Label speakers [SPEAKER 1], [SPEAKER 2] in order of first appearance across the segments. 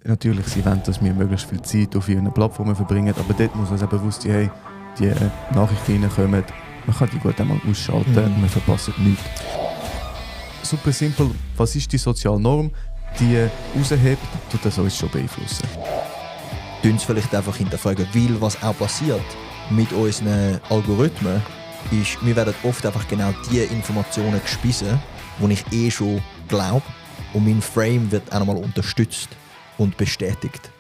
[SPEAKER 1] natürlich, sie wollen, dass wir möglichst viel Zeit auf ihren Plattformen verbringen, aber dort muss man sich bewusst sein, hey, die Nachrichten reinkommen, man kann die gut einmal ausschalten und man verpasst nichts. Super simpel, was ist die soziale Norm, die raushebt, tut das uns schon beeinflussen.
[SPEAKER 2] Uns vielleicht einfach hinterfragen, weil was auch passiert mit unseren Algorithmen ist, wir werden oft einfach genau die Informationen gespissen, die ich schon glaube, und mein Frame wird auch nochmal unterstützt und bestätigt.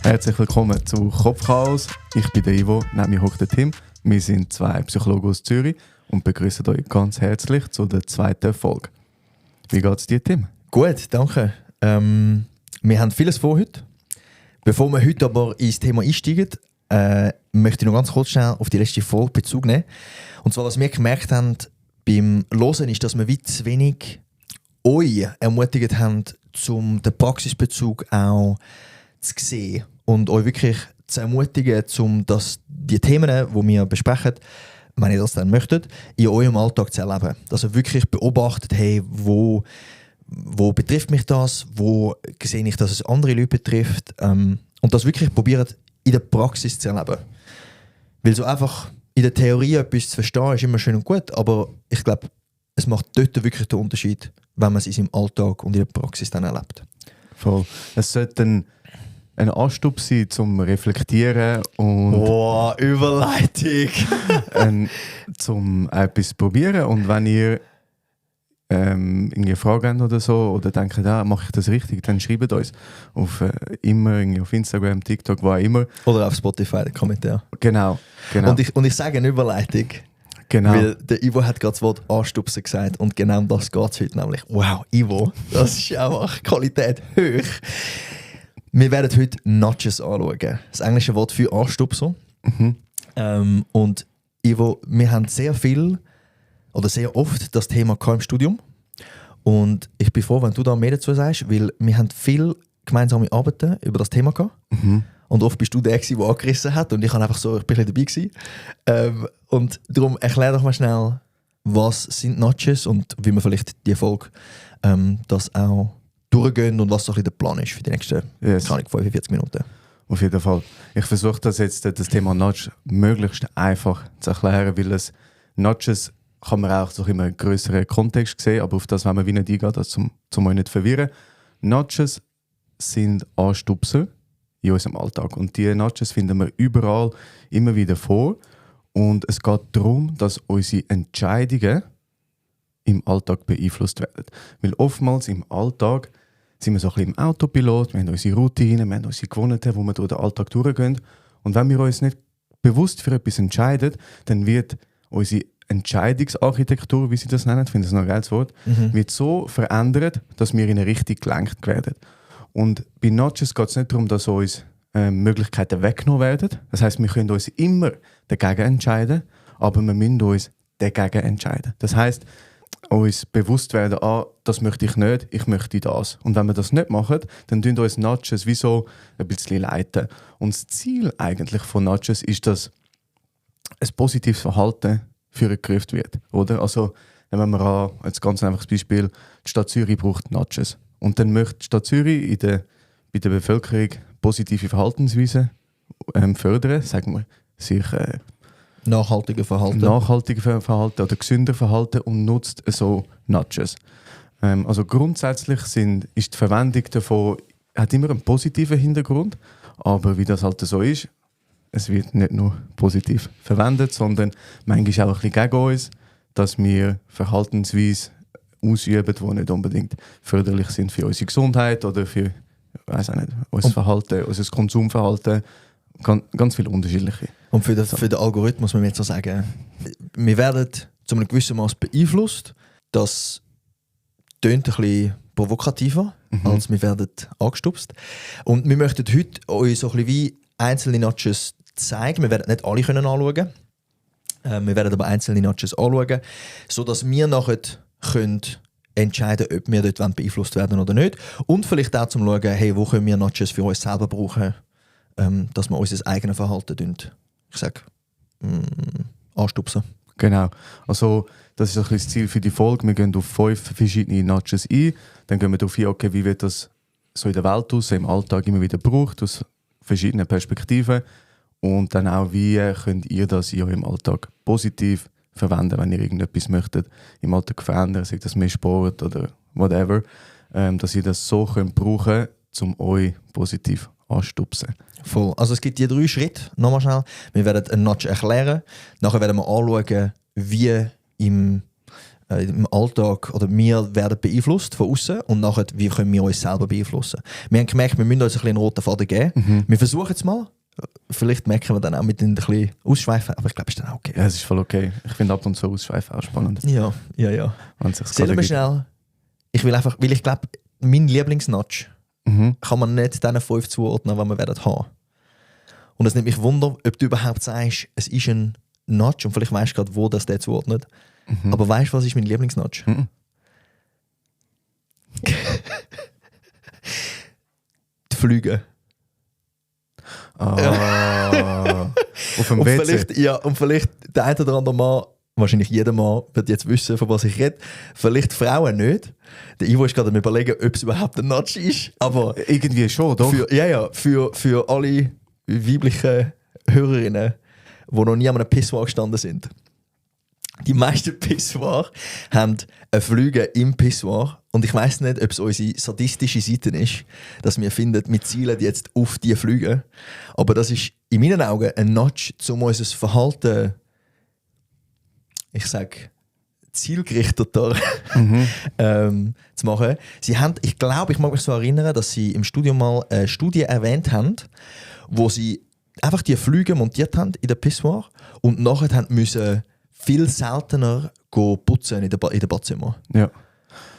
[SPEAKER 1] Herzlich willkommen zu Kopfchaos. Ich bin der Ivo, neben mir hockt der Tim. Wir sind zwei Psychologen aus Zürich und begrüßen euch ganz herzlich zu der zweiten Folge. Wie geht's dir, Tim?
[SPEAKER 2] Gut, danke. Wir haben vieles vor heute. Bevor wir heute aber ins Thema einsteigen, möchte ich noch ganz kurz schnell auf die letzte Folge Bezug nehmen. Und zwar, was wir gemerkt haben beim Hören, ist, dass wir wie zu wenig euch ermutigt haben, den Praxisbezug auch zu sehen und euch wirklich zu ermutigen, die Themen, die wir besprechen, wenn ihr das dann möchtet, in eurem Alltag zu erleben. Dass ihr wirklich beobachtet, hey, wo betrifft mich das, wo sehe ich, dass es andere Leute betrifft, und das wirklich probiert in der Praxis zu erleben. Weil so einfach in der Theorie etwas zu verstehen, ist immer schön und gut, aber ich glaube, es macht dort wirklich den Unterschied, wenn man es in seinem Alltag und in der Praxis dann erlebt.
[SPEAKER 1] Voll. Es sollte ein Anstupf sein zum Reflektieren und
[SPEAKER 2] wow, Überleitung!
[SPEAKER 1] zum etwas probieren. Und wenn ihr irgendwie Fragen habt oder so, oder denkt, mache ich das richtig, dann schreibt uns auf auf Instagram, TikTok, wo auch immer.
[SPEAKER 2] Oder auf Spotify, den Kommentar.
[SPEAKER 1] Genau.
[SPEAKER 2] Und ich sage eine Überleitung,
[SPEAKER 1] Genau.
[SPEAKER 2] weil der Ivo hat gerade das Wort Anstupsen gesagt und genau um das geht es heute nämlich. Wow, Ivo, das ist einfach Qualität hoch. Wir werden heute Nudges anschauen. Das englische Wort für Anstupser.
[SPEAKER 1] Mhm.
[SPEAKER 2] Und Ivo, wir haben sehr oft das Thema im Studium. Und ich bin froh, wenn du da mehr dazu sagst, weil wir haben viel gemeinsame Arbeiten über das Thema gehabt.
[SPEAKER 1] Mhm.
[SPEAKER 2] Und oft bist du der angerissen hat und ich bin ein bisschen dabei gewesen. Und darum erklär doch mal schnell, was sind Nudges und wie wir vielleicht die Folge das auch durchgehen und was so ein bisschen der Plan ist für die nächsten 45 Minuten.
[SPEAKER 1] Auf jeden Fall. Ich versuche das Thema Nudge möglichst einfach zu erklären, weil Nudges kann man auch so in einem grösseren Kontext sehen, aber auf das wollen wir wie nicht eingehen, zum euch nicht verwirren. Nudges sind Anstupser in unserem Alltag und diese Nudges finden wir überall immer wieder vor und es geht darum, dass unsere Entscheidungen im Alltag beeinflusst werden. Weil oftmals im Alltag sind wir so ein bisschen im Autopilot, wir haben unsere Routinen, wir haben unsere Gewohnheiten, wo wir durch den Alltag durchgehen. Und wenn wir uns nicht bewusst für etwas entscheiden, dann wird unsere Entscheidungsarchitektur, wie sie das nennen, ich finde das noch ein geiles Wort, wird so verändert, dass wir in eine Richtung gelenkt werden. Und bei Nudges geht es nicht darum, dass uns Möglichkeiten weggenommen werden. Das heisst, wir können uns immer dagegen entscheiden, aber wir müssen uns dagegen entscheiden. Das heisst, uns bewusst werden, das möchte ich nicht, ich möchte das. Und wenn wir das nicht machen, dann tun uns Nudges wie so ein bisschen leiten. Und das Ziel eigentlich von Nudges ist, dass ein positives Verhalten vorgerufen wird. Oder? Also nehmen wir an, jetzt ganz einfaches Beispiel, die Stadt Zürich braucht Nudges. Und dann möchte die Stadt Zürich bei der Bevölkerung positive Verhaltensweisen fördern, sagen wir, sich
[SPEAKER 2] Nachhaltiger Verhalten
[SPEAKER 1] oder gesünder Verhalten und nutzt so Nudges. Also grundsätzlich ist die Verwendung davon hat immer einen positiven Hintergrund, aber wie das halt so ist, es wird nicht nur positiv verwendet, sondern manchmal auch ein bisschen gegen uns, dass wir Verhaltensweisen ausüben, die nicht unbedingt förderlich sind für unsere Gesundheit oder für unser Verhalten, unser Konsumverhalten. Ganz viele unterschiedliche.
[SPEAKER 2] Und für den Algorithmus muss man jetzt so sagen, wir werden zu einem gewissen Maß beeinflusst. Das tönt ein bisschen provokativer, als wir werden angestupst. Und wir möchten heute euch so ein bisschen wie einzelne Nudges zeigen. Wir werden nicht alle anschauen können. Wir werden aber einzelne Nudges anschauen, sodass wir nachher entscheiden können, ob wir dort beeinflusst werden oder nicht. Und vielleicht auch zum schauen, hey, wo können wir Nudges für uns selber brauchen, dass wir unser eigenes Verhalten anstupsen.
[SPEAKER 1] Genau. Also, das ist ein bisschen das Ziel für die Folge. Wir gehen auf 5 verschiedene Nudges ein. Dann gehen wir darauf ein, okay, wie wird das so in der Welt aus, im Alltag immer wieder gebraucht, aus verschiedenen Perspektiven. Und dann auch, wie könnt ihr das in eurem Alltag positiv verwenden, wenn ihr irgendetwas möchtet im Alltag verändern, sei das mehr Sport oder whatever, dass ihr das so könnt brauchen, um euch positiv anstupsen.
[SPEAKER 2] Voll. Also es gibt die 3 Schritte, nochmal schnell. Wir werden einen Nudge erklären, nachher werden wir anschauen, wie im Alltag oder wir werden beeinflusst von außen und nachher, wie können wir uns selber beeinflussen. Wir haben gemerkt, wir müssen uns ein bisschen einen roten Faden geben. Wir versuchen es mal. Vielleicht merken wir dann auch mit ein bisschen ausschweifen, aber ich glaube, es ist dann auch okay.
[SPEAKER 1] Ja, es ist voll okay. Ich finde ab und zu ausschweifen auch spannend.
[SPEAKER 2] Ja. Erzähl mir schnell. Weil ich glaube, mein Lieblingsnudge kann man nicht diesen 5 zuordnen, die wir werden haben. Und es nimmt mich Wunder, ob du überhaupt sagst, es ist ein Nudge und vielleicht weißt du gerade, wo das der zuordnet. Aber weißt du, was ist mein Lieblingsnudge? Die Flüge.
[SPEAKER 1] Auf dem WC.
[SPEAKER 2] Und vielleicht der eine oder andere Mann, wahrscheinlich jeder Mann, wird jetzt wissen, von was ich rede. Vielleicht Frauen nicht. Der Ivo ist gerade am Überlegen, ob es überhaupt ein Nudge ist. Aber
[SPEAKER 1] irgendwie schon, doch?
[SPEAKER 2] Für alle weiblichen Hörerinnen, die noch nie an einem Pissoir gestanden sind. Die meisten Pissoir haben eine Flüge im Pissoir. Und ich weiss nicht, ob es unsere sadistische Seite ist, dass wir finden, wir zielen jetzt auf diese Flüge. Aber das ist in meinen Augen ein Nudge, um unser Verhalten, ich sage, zielgerichteter zu machen. Sie haben, ich glaube, ich mag mich so erinnern, dass sie im Studium mal eine Studie erwähnt haben, wo sie einfach die Flüge montiert haben in der Pissoir und nachher haben müssen viel seltener putzen in den Badzimmer.
[SPEAKER 1] Ja.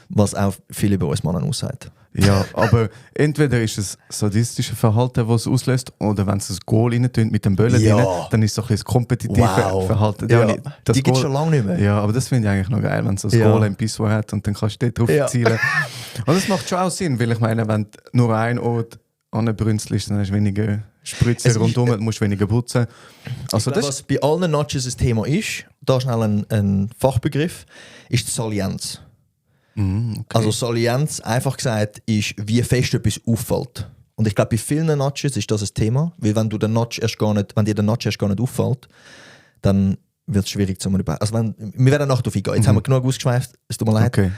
[SPEAKER 2] Was auch viel über uns Männer aussagt.
[SPEAKER 1] Ja, aber entweder ist es sadistische Verhalten, das es auslöst, oder wenn es ein Goal rein tun mit dem Böllen drin, dann ist es so ein bisschen das kompetitive Verhalten.
[SPEAKER 2] Ja, die gibt es schon lange nicht mehr.
[SPEAKER 1] Ja, aber das finde ich eigentlich noch geil, wenn es ein Goal im Pissoir hat und dann kannst du dort drauf zielen. Und das macht schon auch Sinn, weil ich meine, wenn du nur ein Ort anbrünzelst, dann hast du weniger Spritzer rundum, du musst weniger putzen. Also
[SPEAKER 2] glaube, was bei allen Nudges ein Thema ist, da schnell ein Fachbegriff, ist die Salienz.
[SPEAKER 1] Okay.
[SPEAKER 2] Also Salienz, einfach gesagt, ist, wie fest etwas auffällt. Und ich glaube, bei vielen Nudges ist das ein Thema, weil wenn dir der Nudge erst gar nicht auffällt, dann wird es schwierig zu also wir werden nachher darauf eingehen. Jetzt haben wir genug ausgeschweift, es tut mir leid.
[SPEAKER 1] Okay.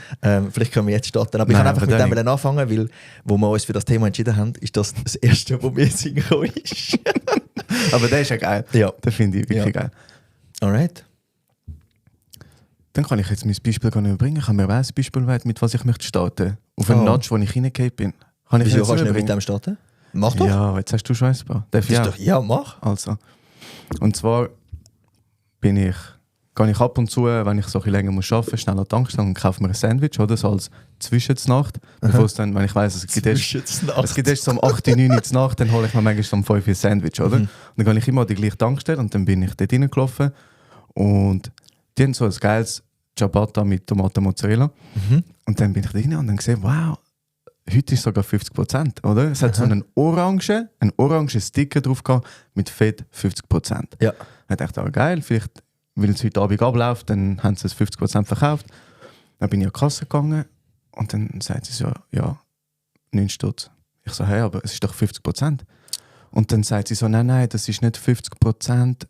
[SPEAKER 2] Vielleicht können wir jetzt starten. Aber ich kann einfach mit dem anfangen, weil, wo wir uns für das Thema entschieden haben, ist das Erste, was mir synchron ist.
[SPEAKER 1] Aber der ist ja geil.
[SPEAKER 2] Ja.
[SPEAKER 1] Den finde ich wirklich geil.
[SPEAKER 2] Alright.
[SPEAKER 1] Dann kann ich jetzt mein Beispiel überbringen. Ich habe mir ein Beispiel mit was ich möchte starten. Auf einen Nudge, wo ich reingegangen bin. Kann ich
[SPEAKER 2] Wieso kannst du nicht mit dem starten? Mach doch.
[SPEAKER 1] Ja, jetzt hast du schon ein paar. Darf ich auch?
[SPEAKER 2] Ja, mach.
[SPEAKER 1] Also. Und zwar gehe ich ab und zu, wenn ich so ein bisschen länger muss arbeiten muss, schnell an die Tankstelle und kaufe mir ein Sandwich, oder so als Zwischenznacht. Bevor es dann, wenn ich weiss, es gibt erst so um 8, 9 Uhr Nacht, dann hole ich mir manchmal um 5 Uhr ein Sandwich, oder? Und dann gehe ich immer an die gleiche Tankstelle und dann bin ich dort reingelaufen und die haben so ein geiles Ciabatta mit Tomaten Mozzarella. Und dann bin ich da rein und dann gesehen, wow, heute ist sogar 50%, oder? Es hat so einen orangen Sticker drauf gehabt mit Fett 50%.
[SPEAKER 2] Ja.
[SPEAKER 1] Ich dachte, geil, vielleicht, weil es heute Abend abläuft, dann haben sie es 50% verkauft. Dann bin ich an die Kasse gegangen und dann sagt sie so, ja, 9 Stutz. Ich so, hey, aber es ist doch 50%. Und dann sagt sie so, nein, das ist nicht 50%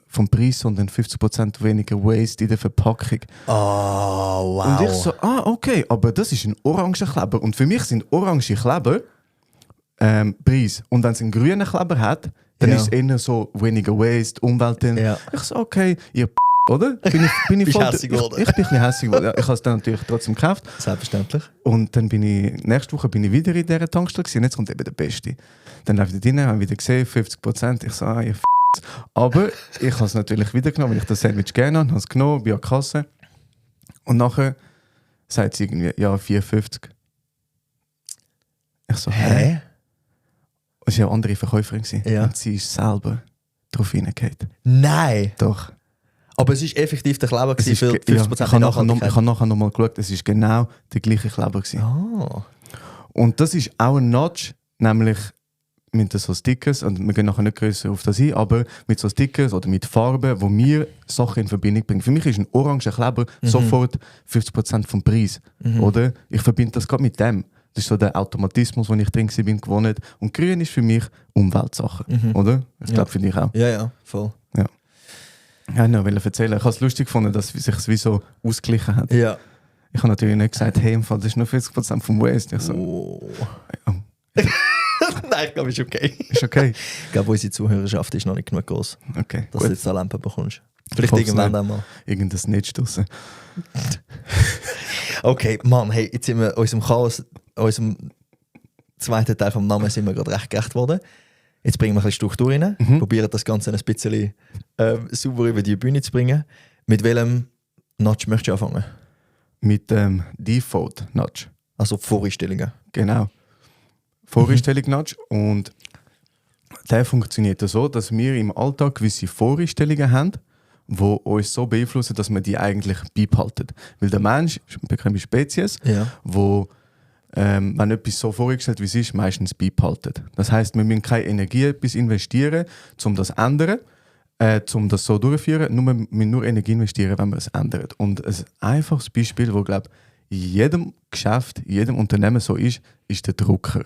[SPEAKER 1] vom Preis, sondern 50% weniger Waste in der Verpackung.
[SPEAKER 2] Oh, wow.
[SPEAKER 1] Und ich so, okay, aber das ist ein oranger Kleber. Und für mich sind orange Kleber Preis. Und wenn es einen grünen Kleber hat, dann ist es eher so weniger Waste, Umwelt.
[SPEAKER 2] Ja.
[SPEAKER 1] Ich so, okay, ihr oder? Bin ich voll
[SPEAKER 2] hässig geworden?
[SPEAKER 1] Ich bin ein bisschen hässig geworden. Ja, ich habe es dann natürlich trotzdem gekauft.
[SPEAKER 2] Selbstverständlich.
[SPEAKER 1] Und dann nächste Woche bin ich wieder in dieser Tankstelle gewesen. Und jetzt kommt eben der Beste. Dann laufe ich da rein, habe wieder gesehen, 50%. Ich so, ihr aber ich habe es natürlich wieder genommen, weil ich das Sandwich gerne habe es genommen, bin an der Kasse. Und nachher sagt sie irgendwie, ja, 4,50. Ich so, hä? Und sie war eine andere Verkäuferin.
[SPEAKER 2] Ja.
[SPEAKER 1] Und sie ist selber drauf reingehauen.
[SPEAKER 2] Nein!
[SPEAKER 1] Doch.
[SPEAKER 2] Aber es ist effektiv der Kleber für 50%
[SPEAKER 1] ich habe nachher nochmal geschaut, es ist genau der gleiche Kleber.
[SPEAKER 2] Oh.
[SPEAKER 1] Und das ist auch ein Nudge, nämlich mit so Stickers, und wir gehen nachher nicht grösser auf das ein, aber mit so Stickers oder mit Farben, wo mir Sachen in Verbindung bringen. Für mich ist ein orange Kleber sofort 50% vom Preis. Oder? Ich verbinde das gerade mit dem. Das ist so der Automatismus, wo ich drin bin, gewonnen. Und grün ist für mich Umweltsachen. Oder? Ich glaube, für dich auch.
[SPEAKER 2] Ja, voll.
[SPEAKER 1] Ja. Ja, ich wollte erzählen. Ich habe es lustig gefunden, dass sich es wie so ausgeglichen hat.
[SPEAKER 2] Ja.
[SPEAKER 1] Ich habe natürlich nicht gesagt, hey, im Fall, das ist nur 40% vom Waste. Ich so,
[SPEAKER 2] Oh. Nein, ich glaube, ist okay.
[SPEAKER 1] ist okay.
[SPEAKER 2] Ich glaube, unsere Zuhörerschaft ist noch nicht genug groß,
[SPEAKER 1] Okay,
[SPEAKER 2] dass
[SPEAKER 1] gut.
[SPEAKER 2] du jetzt eine Lampe bekommst. Vielleicht
[SPEAKER 1] Hoff's
[SPEAKER 2] irgendwann
[SPEAKER 1] nicht.
[SPEAKER 2] einmal.
[SPEAKER 1] Irgendein Snitch draussen.
[SPEAKER 2] Okay, Mann, hey, jetzt sind wir unserem Chaos, unserem zweiten Teil vom Namen sind wir gerade recht gerecht worden. Jetzt bringen wir ein bisschen Struktur rein, probieren das Ganze ein bisschen sauber über die Bühne zu bringen. Mit welchem Notch möchtest du anfangen?
[SPEAKER 1] Mit dem Default Nudge.
[SPEAKER 2] Also Voreinstellungen.
[SPEAKER 1] Genau. Voreinstellung Nudge. Und der funktioniert so, dass wir im Alltag gewisse Voreinstellungen haben, die uns so beeinflussen, dass wir die eigentlich beibehalten. Weil der Mensch ist eine bekannte Spezies,
[SPEAKER 2] Ja.
[SPEAKER 1] wo wenn etwas so vorgestellt wie es ist, meistens beibehalten. Das heisst, wir müssen keine Energie etwas investieren, um das zu ändern, um das so durchzuführen. Wir müssen nur Energie investieren, wenn wir es ändern. Und ein einfaches Beispiel, das, glaube ich, in jedem Geschäft, in jedem Unternehmen so ist der Drucker.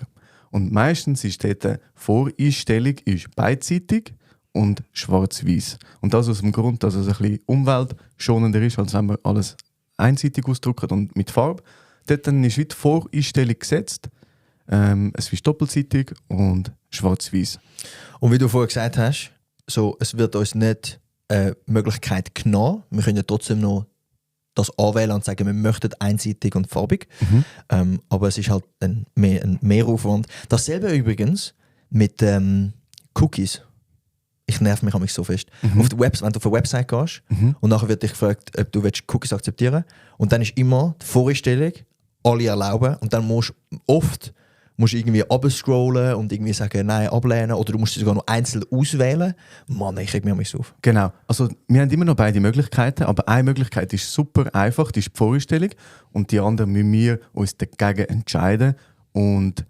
[SPEAKER 1] Und meistens ist dort die Voreinstellung ist beidseitig und schwarz-weiß. Und das aus dem Grund, dass es ein bisschen umweltschonender ist, als wenn wir alles einseitig ausdrucken und mit Farbe. Dort dann ist die Voreinstellung gesetzt. Es ist doppelseitig und schwarz-weiß.
[SPEAKER 2] Und wie du vorher gesagt hast, so, es wird uns nicht Möglichkeit genommen. Wir können ja trotzdem noch das anwählen und sagen, wir möchten einseitig und farbig. Aber es ist halt ein Mehraufwand. Dasselbe übrigens mit Cookies. Ich nerv mich so fest. Auf der wenn du auf eine Website gehst und nachher wird dich gefragt, ob du Cookies akzeptieren willst. Und dann ist immer die Voreinstellung, alle erlauben. Und dann musst du irgendwie abscrollen und irgendwie sagen, nein, ablehnen. Oder du musst sie sogar noch einzeln auswählen. Mann, ich reg mich so auf.
[SPEAKER 1] Genau. Also wir haben immer noch beide Möglichkeiten, aber eine Möglichkeit ist super einfach, die ist die Voreinstellung. Und die andere müssen wir uns dagegen entscheiden und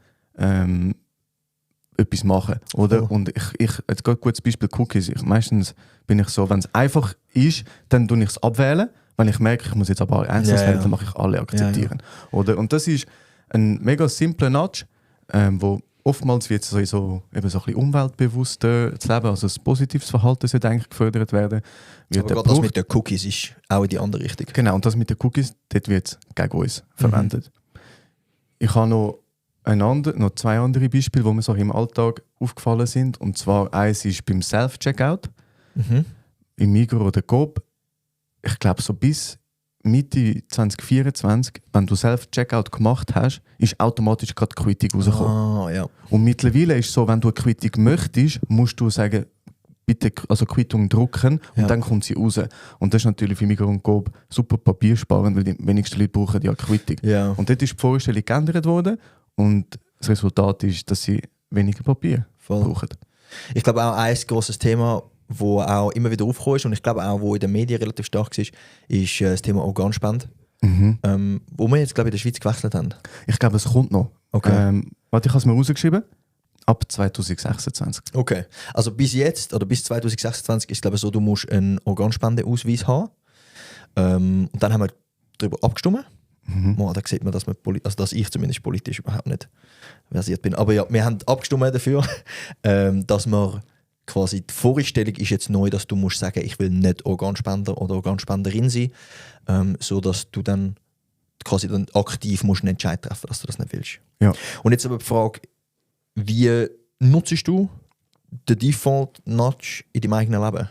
[SPEAKER 1] etwas machen. Oder?
[SPEAKER 2] Oh.
[SPEAKER 1] Und ich jetzt gerade ein gutes Beispiel Cookies. Meistens bin ich so, wenn es einfach ist, dann tue ich es abwählen. Wenn ich merke, ich muss jetzt aber einzeln wählen, dann mache ich alle akzeptieren. Ja. Oder? Und das ist ein mega simpler Nudge, wo oftmals wird so ein bisschen umweltbewusster zu leben, also ein positives Verhalten sollte eigentlich gefördert werden.
[SPEAKER 2] Aber gerade das mit den Cookies ist auch in die andere Richtung.
[SPEAKER 1] Genau, und das mit den Cookies, dort wird es gegen uns verwendet. Ich habe noch zwei andere Beispiele, die mir so im Alltag aufgefallen sind. Und zwar eins ist beim Self-Checkout im Migros oder Coop. Ich glaube, so bis Mitte 2024, wenn du Self-Checkout gemacht hast, ist automatisch gerade die Quittung rausgekommen.
[SPEAKER 2] Ja.
[SPEAKER 1] Und mittlerweile ist es so, wenn du eine Quittung möchtest, musst du sagen, bitte Quittung drucken und dann kommt sie raus. Und das ist natürlich für Migros und Coop super papiersparend, weil die wenigsten Leute brauchen ja Quittung.
[SPEAKER 2] Ja.
[SPEAKER 1] Und dort ist die Vorstellung geändert worden und das Resultat ist, dass sie weniger Papier brauchen. Ich
[SPEAKER 2] glaube auch ein grosses Thema, wo auch immer wieder aufgekommen ist und ich glaube auch, wo in den Medien relativ stark ist, ist das Thema Organspende. Wo wir jetzt, glaube ich, in der Schweiz gewechselt haben.
[SPEAKER 1] Ich glaube, es kommt noch.
[SPEAKER 2] Okay.
[SPEAKER 1] Warte, ich habe es mir rausgeschrieben. Ab 2026.
[SPEAKER 2] Okay. Also bis jetzt, oder bis 2026 ist es, glaube ich, so, du musst einen Organspendeausweis haben. Und dann haben wir darüber abgestimmt. Da sieht man, dass ich zumindest politisch überhaupt nicht versiert bin. Aber ja, wir haben abgestimmt dafür, dass wir quasi die Vorstellung ist jetzt neu, dass du musst sagen, ich will nicht Organspender oder Organspenderin sein, so dass du dann quasi dann aktiv musst einen Entscheid treffen, dass du das nicht willst.
[SPEAKER 1] Ja.
[SPEAKER 2] Und jetzt aber die Frage, wie nutzt du den Default Nudge in deinem eigenen Leben?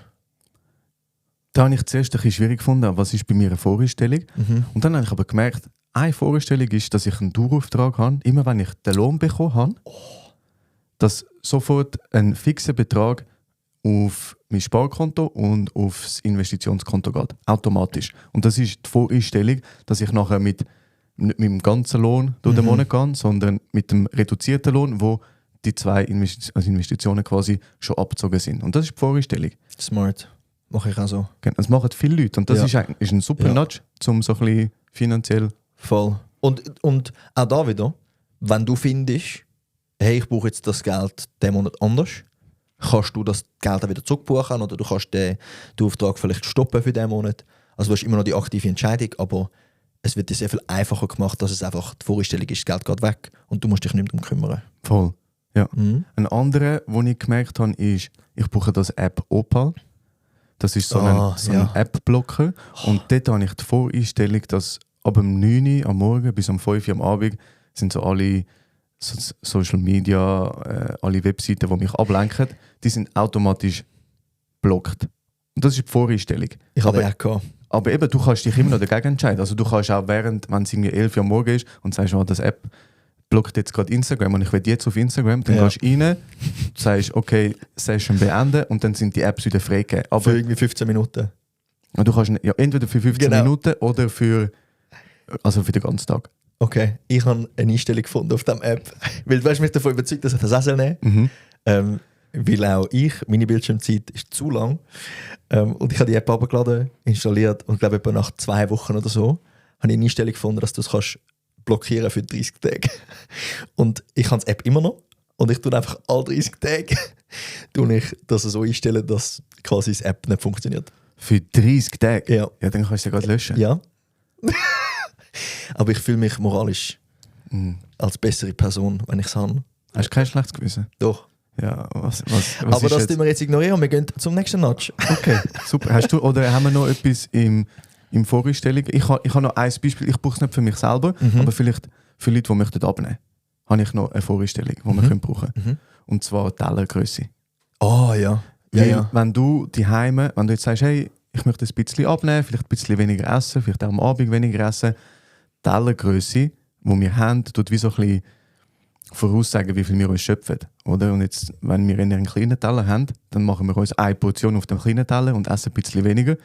[SPEAKER 1] Da habe ich zuerst ein bisschen schwierig gefunden, was ist bei mir eine Vorstellung. Und dann habe ich aber gemerkt, eine Vorstellung ist, dass ich einen Dauerauftrag habe, immer wenn ich den Lohn bekommen habe, dass sofort ein fixer Betrag auf mein Sparkonto und aufs Investitionskonto geht. Automatisch. Und das ist die Voreinstellung, dass ich nachher nicht mit dem ganzen Lohn durch den Monat gehe, sondern mit dem reduzierten Lohn, wo die zwei Investitionen quasi schon abgezogen sind. Und das ist die Voreinstellung.
[SPEAKER 2] Smart. Mache ich auch so.
[SPEAKER 1] Das machen viele Leute. Und das ist ein super Nudge, um so ein bisschen finanziell...
[SPEAKER 2] Voll. Und auch da wieder, wenn du findest, hey, ich brauche jetzt das Geld diesen Monat anders, kannst du das Geld dann wieder zurückbuchen oder du kannst den Auftrag vielleicht stoppen für diesen Monat. Also du hast immer noch die aktive Entscheidung, aber es wird dir sehr viel einfacher gemacht, dass es einfach die Vorstellung ist, das Geld geht weg und du musst dich nicht mehr darum kümmern.
[SPEAKER 1] Voll. Ja.
[SPEAKER 2] Mhm.
[SPEAKER 1] Ein anderer, den ich gemerkt habe, ist, ich brauche das App Opal. Das ist so ein App-Blocker. Und dort habe ich die Voreinstellung, dass ab dem 9 Uhr am Morgen bis um 5 Uhr am Abend sind so alle Social Media, alle Webseiten, die mich ablenken, die sind automatisch blockt. Und das ist die Voreinstellung.
[SPEAKER 2] Ich habe auch gehabt.
[SPEAKER 1] Aber eben, du kannst dich immer noch dagegen entscheiden. Also du kannst auch während, wenn es irgendwie 11 Uhr am Morgen ist und sagst, das App blockt jetzt gerade Instagram und ich will jetzt auf Instagram, dann gehst du rein, sagst, okay, Session beenden und dann sind die Apps wieder freigegeben. Aber
[SPEAKER 2] für irgendwie 15 Minuten.
[SPEAKER 1] du kannst entweder für 15 Minuten oder für den ganzen Tag.
[SPEAKER 2] Okay, ich habe eine Einstellung gefunden auf dieser App. Weil du hast mich davon überzeugt, dass ich das auch nehmen soll. Weil auch meine Bildschirmzeit ist zu lang. Und ich habe die App abgeladen, installiert und glaube etwa nach 2 Wochen oder so habe ich eine Einstellung gefunden, dass du es kannst blockieren für 30 Tage. Und ich habe die App immer noch und ich tue einfach alle 30 Tage das so einstellen, dass quasi die App nicht funktioniert.
[SPEAKER 1] Für 30 Tage?
[SPEAKER 2] Ja.
[SPEAKER 1] Ja, dann kannst du ja gerade löschen.
[SPEAKER 2] Ja. Aber ich fühle mich moralisch als bessere Person, wenn ich es habe.
[SPEAKER 1] Hast du kein schlechtes Gewissen?
[SPEAKER 2] Doch.
[SPEAKER 1] Ja, was
[SPEAKER 2] aber das tun wir jetzt ignorieren und wir gehen zum nächsten Notch.
[SPEAKER 1] Okay, super. Oder haben wir noch etwas im Voreinstellung? Ich habe noch ein Beispiel, ich brauche es nicht für mich selber, aber vielleicht für Leute, die möchten abnehmen, habe ich noch eine Voreinstellung, die wir brauchen können. Und zwar Tellergröße.
[SPEAKER 2] Oh ja.
[SPEAKER 1] Weil, wenn du jetzt sagst, hey, ich möchte ein bisschen abnehmen, vielleicht ein bisschen weniger essen, vielleicht auch am Abend weniger essen, Tellergröße, die wir haben, tut wie so ein bisschen voraussagen, wie viel wir uns schöpfen. Oder? Und jetzt, wenn wir einen kleinen Teller haben, dann machen wir uns eine Portion auf dem kleinen Teller und essen ein bisschen weniger.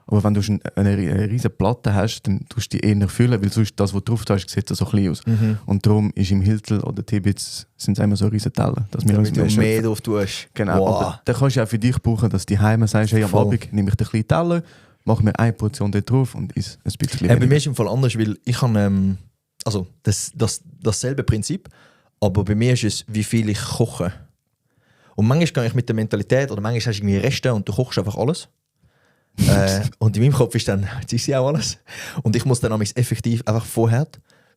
[SPEAKER 1] Aber wenn du eine riesige Platte hast, dann tust du die eher fühlen, weil sonst das, was du drauf hast, sieht so klein aus. Und darum ist im Hiltel oder Tibits sind es immer so riesige Teller. Dass wir
[SPEAKER 2] damit du mehr drauf tust.
[SPEAKER 1] Genau.
[SPEAKER 2] Wow.
[SPEAKER 1] Aber dann kannst du auch für dich brauchen, dass du daheim sagst, hey, am Abend nehme ich den kleinen Teller, mache mir eine Portion dort drauf und isst ein bisschen weniger.
[SPEAKER 2] Bei mir ist es im Fall anders, weil ich habe dasselbe Prinzip, aber bei mir ist es, wie viel ich koche. Und manchmal gehe ich mit der Mentalität, oder manchmal hast du irgendwie Reste und du kochst einfach alles. Und in meinem Kopf ist dann, jetzt ist ja auch alles. Und ich muss dann effektiv einfach vorher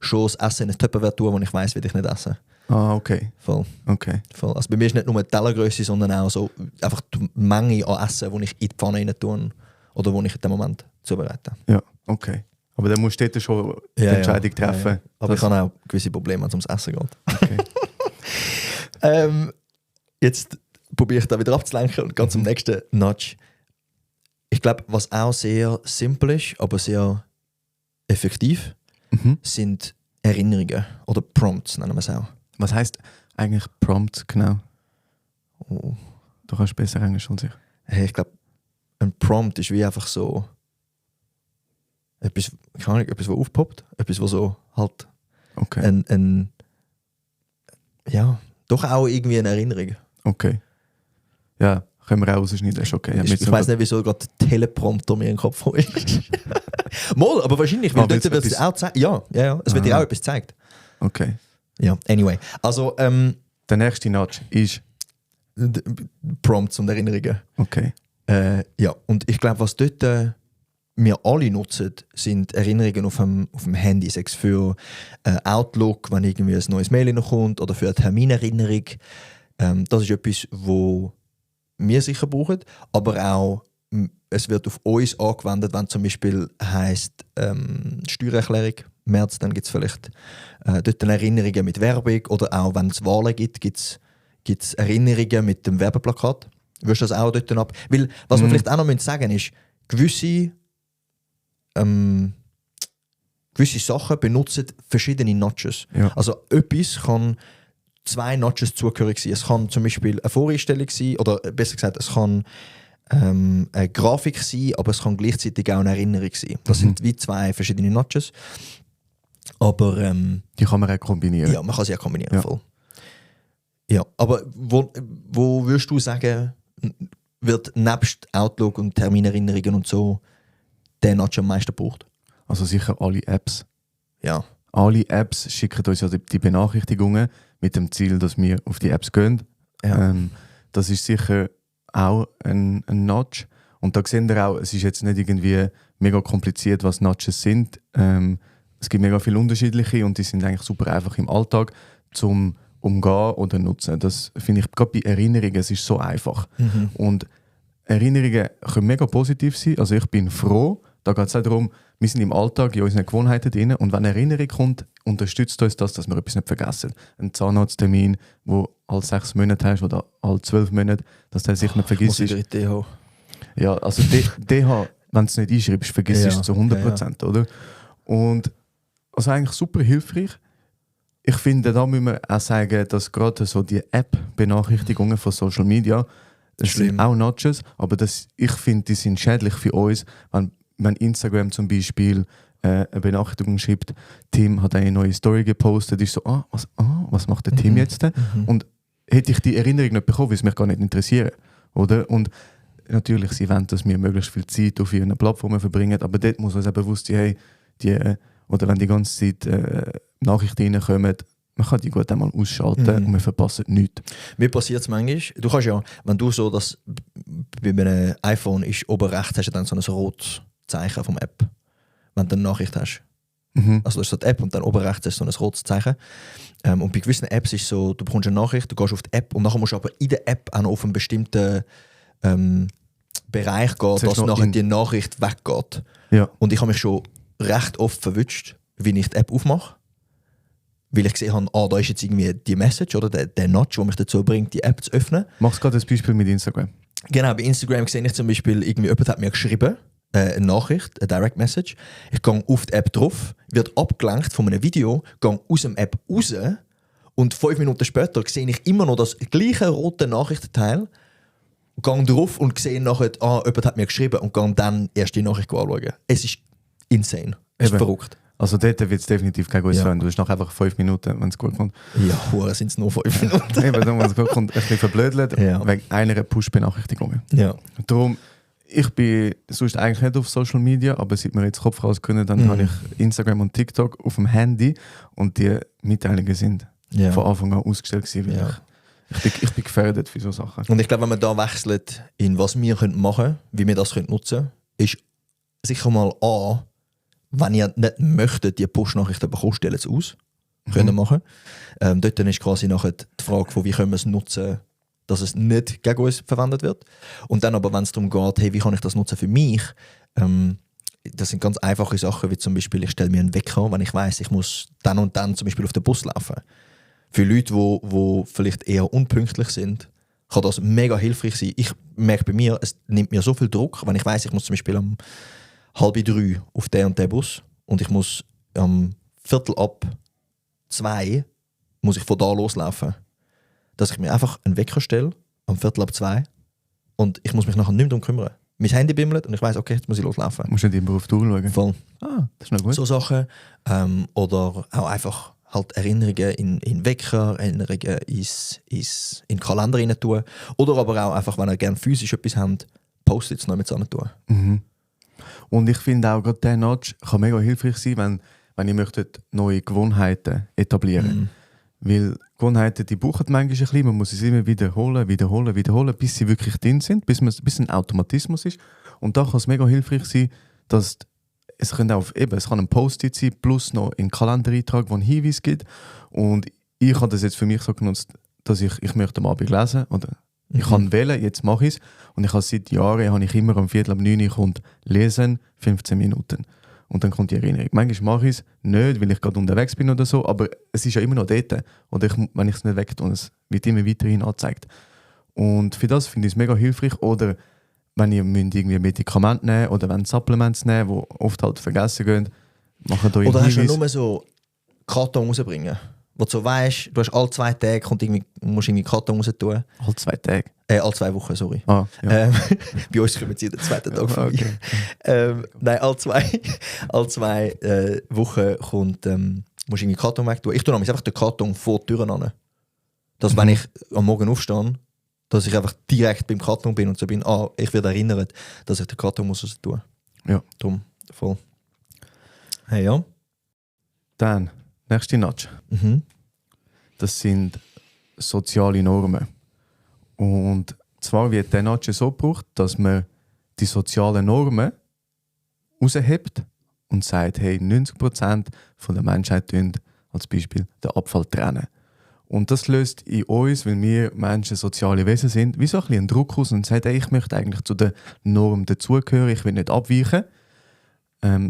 [SPEAKER 2] schon das Essen in eine Tupperware tun, wo ich weiss, will ich nicht essen.
[SPEAKER 1] Ah, okay.
[SPEAKER 2] Voll.
[SPEAKER 1] Okay.
[SPEAKER 2] Voll. Also bei mir ist nicht nur die Tellergröße, sondern auch so einfach die Menge an Essen, die ich in die Pfanne rein tue oder wo ich in dem Moment zubereite.
[SPEAKER 1] Ja, okay. Aber dann musst du dort schon die Entscheidung treffen.
[SPEAKER 2] Ja. Aber ich habe auch gewisse Probleme, wenn es ums Essen geht.
[SPEAKER 1] Okay.
[SPEAKER 2] Jetzt probiere ich da wieder abzulenken und gehe zum nächsten Notch. Ich glaube, was auch sehr simpel ist, aber sehr effektiv, sind Erinnerungen oder Prompts, nennen wir es auch.
[SPEAKER 1] Was heisst eigentlich Prompt genau?
[SPEAKER 2] Oh.
[SPEAKER 1] Du kannst besser Englisch als ich.
[SPEAKER 2] Hey, ich glaube, ein Prompt ist wie einfach so etwas, keine Ahnung, etwas, was aufpoppt, etwas, was so halt
[SPEAKER 1] Okay.
[SPEAKER 2] ja, doch auch irgendwie eine Erinnerung.
[SPEAKER 1] Okay. Ja, können wir auch rausschneiden, ist okay.
[SPEAKER 2] Ich weiss nicht, wieso gerade Teleprompter mir in den Kopf kommt. Mal, aber wahrscheinlich, weil dort wird es auch gezeigt. Ja, es wird dir auch etwas gezeigt.
[SPEAKER 1] Okay.
[SPEAKER 2] Ja, anyway. Also,
[SPEAKER 1] Der nächste Notch ist...
[SPEAKER 2] Prompts und Erinnerungen.
[SPEAKER 1] Okay.
[SPEAKER 2] Ja, und ich glaube, was dort wir alle nutzen, sind Erinnerungen auf dem Handy. Sei es für Outlook, wenn irgendwie ein neues Mail kommt, oder für eine Terminerinnerung. Das ist etwas, wo wir sicher brauchen, aber auch es wird auf uns angewendet, wenn zum Beispiel heisst Steuererklärung März, dann gibt es vielleicht dort Erinnerungen mit Werbung, oder auch wenn es Wahlen gibt, gibt es Erinnerungen mit dem Werbeplakat. Wirst du das auch dort ab? Weil, was wir vielleicht auch noch sagen müssen, ist, gewisse Sachen benutzen verschiedene Notches.
[SPEAKER 1] Ja.
[SPEAKER 2] Also etwas kann 2 Notches zugehörig sein. Es kann zum Beispiel eine Voreinstellung sein, oder besser gesagt, es kann eine Grafik sein, aber es kann gleichzeitig auch eine Erinnerung sein. Das sind wie 2 verschiedene Notches. Aber
[SPEAKER 1] die kann man auch kombinieren.
[SPEAKER 2] ja, man kann sie auch kombinieren.
[SPEAKER 1] Ja.
[SPEAKER 2] Voll. Ja, aber wo würdest du sagen, wird nebst Outlook und Terminerinnerungen und so der Notch am meisten gebraucht?
[SPEAKER 1] Also sicher alle Apps.
[SPEAKER 2] Ja.
[SPEAKER 1] Alle Apps schicken uns ja die Benachrichtigungen mit dem Ziel, dass wir auf die Apps gehen.
[SPEAKER 2] Ja.
[SPEAKER 1] Das ist sicher auch ein Notch. Und da sehen wir auch, es ist jetzt nicht irgendwie mega kompliziert, was Notches sind. Es gibt mega viele unterschiedliche und die sind eigentlich super einfach im Alltag zum Umgehen oder Nutzen. Das finde ich gerade bei Erinnerungen, es ist so einfach. Und Erinnerungen können mega positiv sein. Also ich bin froh, da geht es auch darum, wir sind im Alltag in unseren Gewohnheiten drin und wenn eine Erinnerung kommt, unterstützt uns das, dass wir etwas nicht vergessen. Ein Zahnarzttermin, wo alle 6 Monate hast oder alle 12 Monate, dass der sich nicht vergisst.
[SPEAKER 2] Muss ich DH.
[SPEAKER 1] Ja, also DH, wenn du es nicht einschreibst, vergisst du es zu 100%, oder? Und also eigentlich super hilfreich. Ich finde, da müssen wir auch sagen, dass gerade so die App-Benachrichtigungen von Social Media, das sind auch Notches, aber ich finde, die sind schädlich für uns, wenn Instagram zum Beispiel eine Benachrichtigung schreibt, Tim hat eine neue Story gepostet, ist so, was macht der Tim jetzt? Und hätte ich die Erinnerung nicht bekommen, würde es mich gar nicht interessieren, oder? Und natürlich, sie wollen, dass wir möglichst viel Zeit auf ihren Plattformen verbringen, aber dort muss uns auch bewusst sein, hey, oder wenn die ganze Zeit Nachrichten reinkommen, man kann die gut einmal ausschalten und wir verpassen nichts.
[SPEAKER 2] Mir passiert es manchmal, du kannst ja, wenn du so, dass bei einem iPhone ist, oben rechts hast du dann so ein rotes Zeichen vom App, wenn du eine Nachricht hast. Also das ist so die App und dann oben rechts ist so ein rotes Zeichen. Und bei gewissen Apps ist es so, du bekommst eine Nachricht, du gehst auf die App und nachher musst du aber in der App auch auf einen bestimmten Bereich gehen, dass nachher die Nachricht weggeht.
[SPEAKER 1] Ja.
[SPEAKER 2] Und ich habe mich schon recht oft verwünscht, wie ich die App aufmache. Weil ich gesehen habe, da ist jetzt irgendwie die Message oder der Notch, der mich dazu bringt, die App zu öffnen.
[SPEAKER 1] Machst du gerade das Beispiel mit Instagram?
[SPEAKER 2] Genau, bei Instagram sehe ich zum Beispiel, jemand hat mir geschrieben, eine Nachricht, eine Direct Message. Ich gehe auf die App drauf, wird abgelenkt von einem Video, gehe aus der App raus und 5 Minuten später sehe ich immer noch das gleiche rote Nachrichtenteil, gehe drauf und sehe nachher, jemand hat mir geschrieben und gehe dann erst die Nachricht anschauen. Es ist insane. Es ist verrückt.
[SPEAKER 1] Also dort wird es definitiv kein gutes sein. Du hast noch einfach 5 Minuten, wenn es gut kommt.
[SPEAKER 2] Ja, sind es nur 5 Minuten.
[SPEAKER 1] Eben, wenn es gut kommt, ein bisschen verblödelt, wegen einer Push-Benachrichtigung.
[SPEAKER 2] Ja.
[SPEAKER 1] Darum, ich bin sonst eigentlich nicht auf Social Media, aber seit wir jetzt Kopf raus können, dann habe ich Instagram und TikTok auf dem Handy und die Mitteilungen sind von Anfang an ausgestellt gewesen. Ich bin gefährdet für solche Sachen.
[SPEAKER 2] Und ich glaube, wenn man da wechselt in was wir machen können, wie wir das nutzen können, ist sicher mal wenn ihr nicht möchtet, die Push-Nachrichten bekommen, stellen es aus. Können machen. Dort ist quasi nachher die Frage, von wie können wir es nutzen, dass es nicht gegen uns verwendet wird. Und dann aber, wenn es darum geht, hey, wie kann ich das nutzen für mich, das sind ganz einfache Sachen, wie zum Beispiel, ich stelle mir einen Wecker, wenn ich weiss, ich muss dann und dann zum Beispiel auf den Bus laufen. Für Leute, die vielleicht eher unpünktlich sind, kann das mega hilfreich sein. Ich merke bei mir, es nimmt mir so viel Druck, wenn ich weiss, ich muss zum Beispiel um 2:30 auf den und den Bus und ich muss 2:15 muss ich von da loslaufen. Dass ich mir einfach einen Wecker stelle, 2:15 und ich muss mich nachher nicht mehr darum kümmern. Mein Handy bimmelt und ich weiss, okay, jetzt muss ich loslaufen.
[SPEAKER 1] Du musst nicht immer auf die Uhr schauen.
[SPEAKER 2] Voll.
[SPEAKER 1] Das ist noch gut.
[SPEAKER 2] So Sachen. Oder auch einfach halt Erinnerungen in Wecker, Erinnerungen in den Kalender rein tun. Oder aber auch einfach, wenn ihr gerne physisch etwas habt, Post-its noch mit zusammen tun.
[SPEAKER 1] Und ich finde auch, gerade der Notch kann mega hilfreich sein, wenn ihr möchtet neue Gewohnheiten etablieren. Weil Gewohnheiten, die brauchen manchmal ein bisschen, man muss es immer wiederholen, bis sie wirklich drin sind, bis ein Automatismus ist. Und da kann es mega hilfreich sein, dass es kann ein Post-it sein, plus noch einen Kalendereintrag, der einen Hinweis gibt. Und ich habe das jetzt für mich so genutzt, dass ich möchte am Abend lesen oder ich kann wählen, jetzt mache ich es. Und ich habe seit Jahren immer um 8:45 kommt lesen, 15 Minuten. Und dann kommt die Erinnerung. Manchmal mache ich es nicht, weil ich gerade unterwegs bin oder so, aber es ist ja immer noch dort. Oder wenn ich es nicht wegtue, es wird immer weiterhin angezeigt. Und für das finde ich es mega hilfreich. Oder wenn ihr irgendwie Medikamente nehmen oder wenn Supplements nehmen, die oft halt vergessen gehen, machen da
[SPEAKER 2] oder hast du nur so Karton rausbringen? Wo du so weißt, du hast alle 2 Tage musst irgendwie Karton raus tun.
[SPEAKER 1] Alle 2 Tage?
[SPEAKER 2] Alle 2 Wochen, sorry.
[SPEAKER 1] Ja.
[SPEAKER 2] Bei uns kommen sie den 2. Tag vorbei. Okay. Nein, alle 2 Wochen musst du irgendwie Karton weg tun. Ich tue einfach den Karton vor die Türen an. Dass wenn ich am Morgen aufstehe, dass ich einfach direkt beim Karton bin und so bin, ich werde erinnert, dass ich den Karton muss raus tun.
[SPEAKER 1] Ja.
[SPEAKER 2] Drum, voll. Hey, ja.
[SPEAKER 1] Dann, nächste Notch. das sind soziale Normen. Und zwar wird der Nudge so gebraucht, dass man die sozialen Normen raushebt und sagt, hey, 90% von der Menschheit tun als Beispiel den Abfall trennen. Und das löst in uns, weil wir Menschen soziale Wesen sind, wie so ein bisschen einen Druck aus und sagt, hey, ich möchte eigentlich zu der Norm dazugehören, ich will nicht abweichen.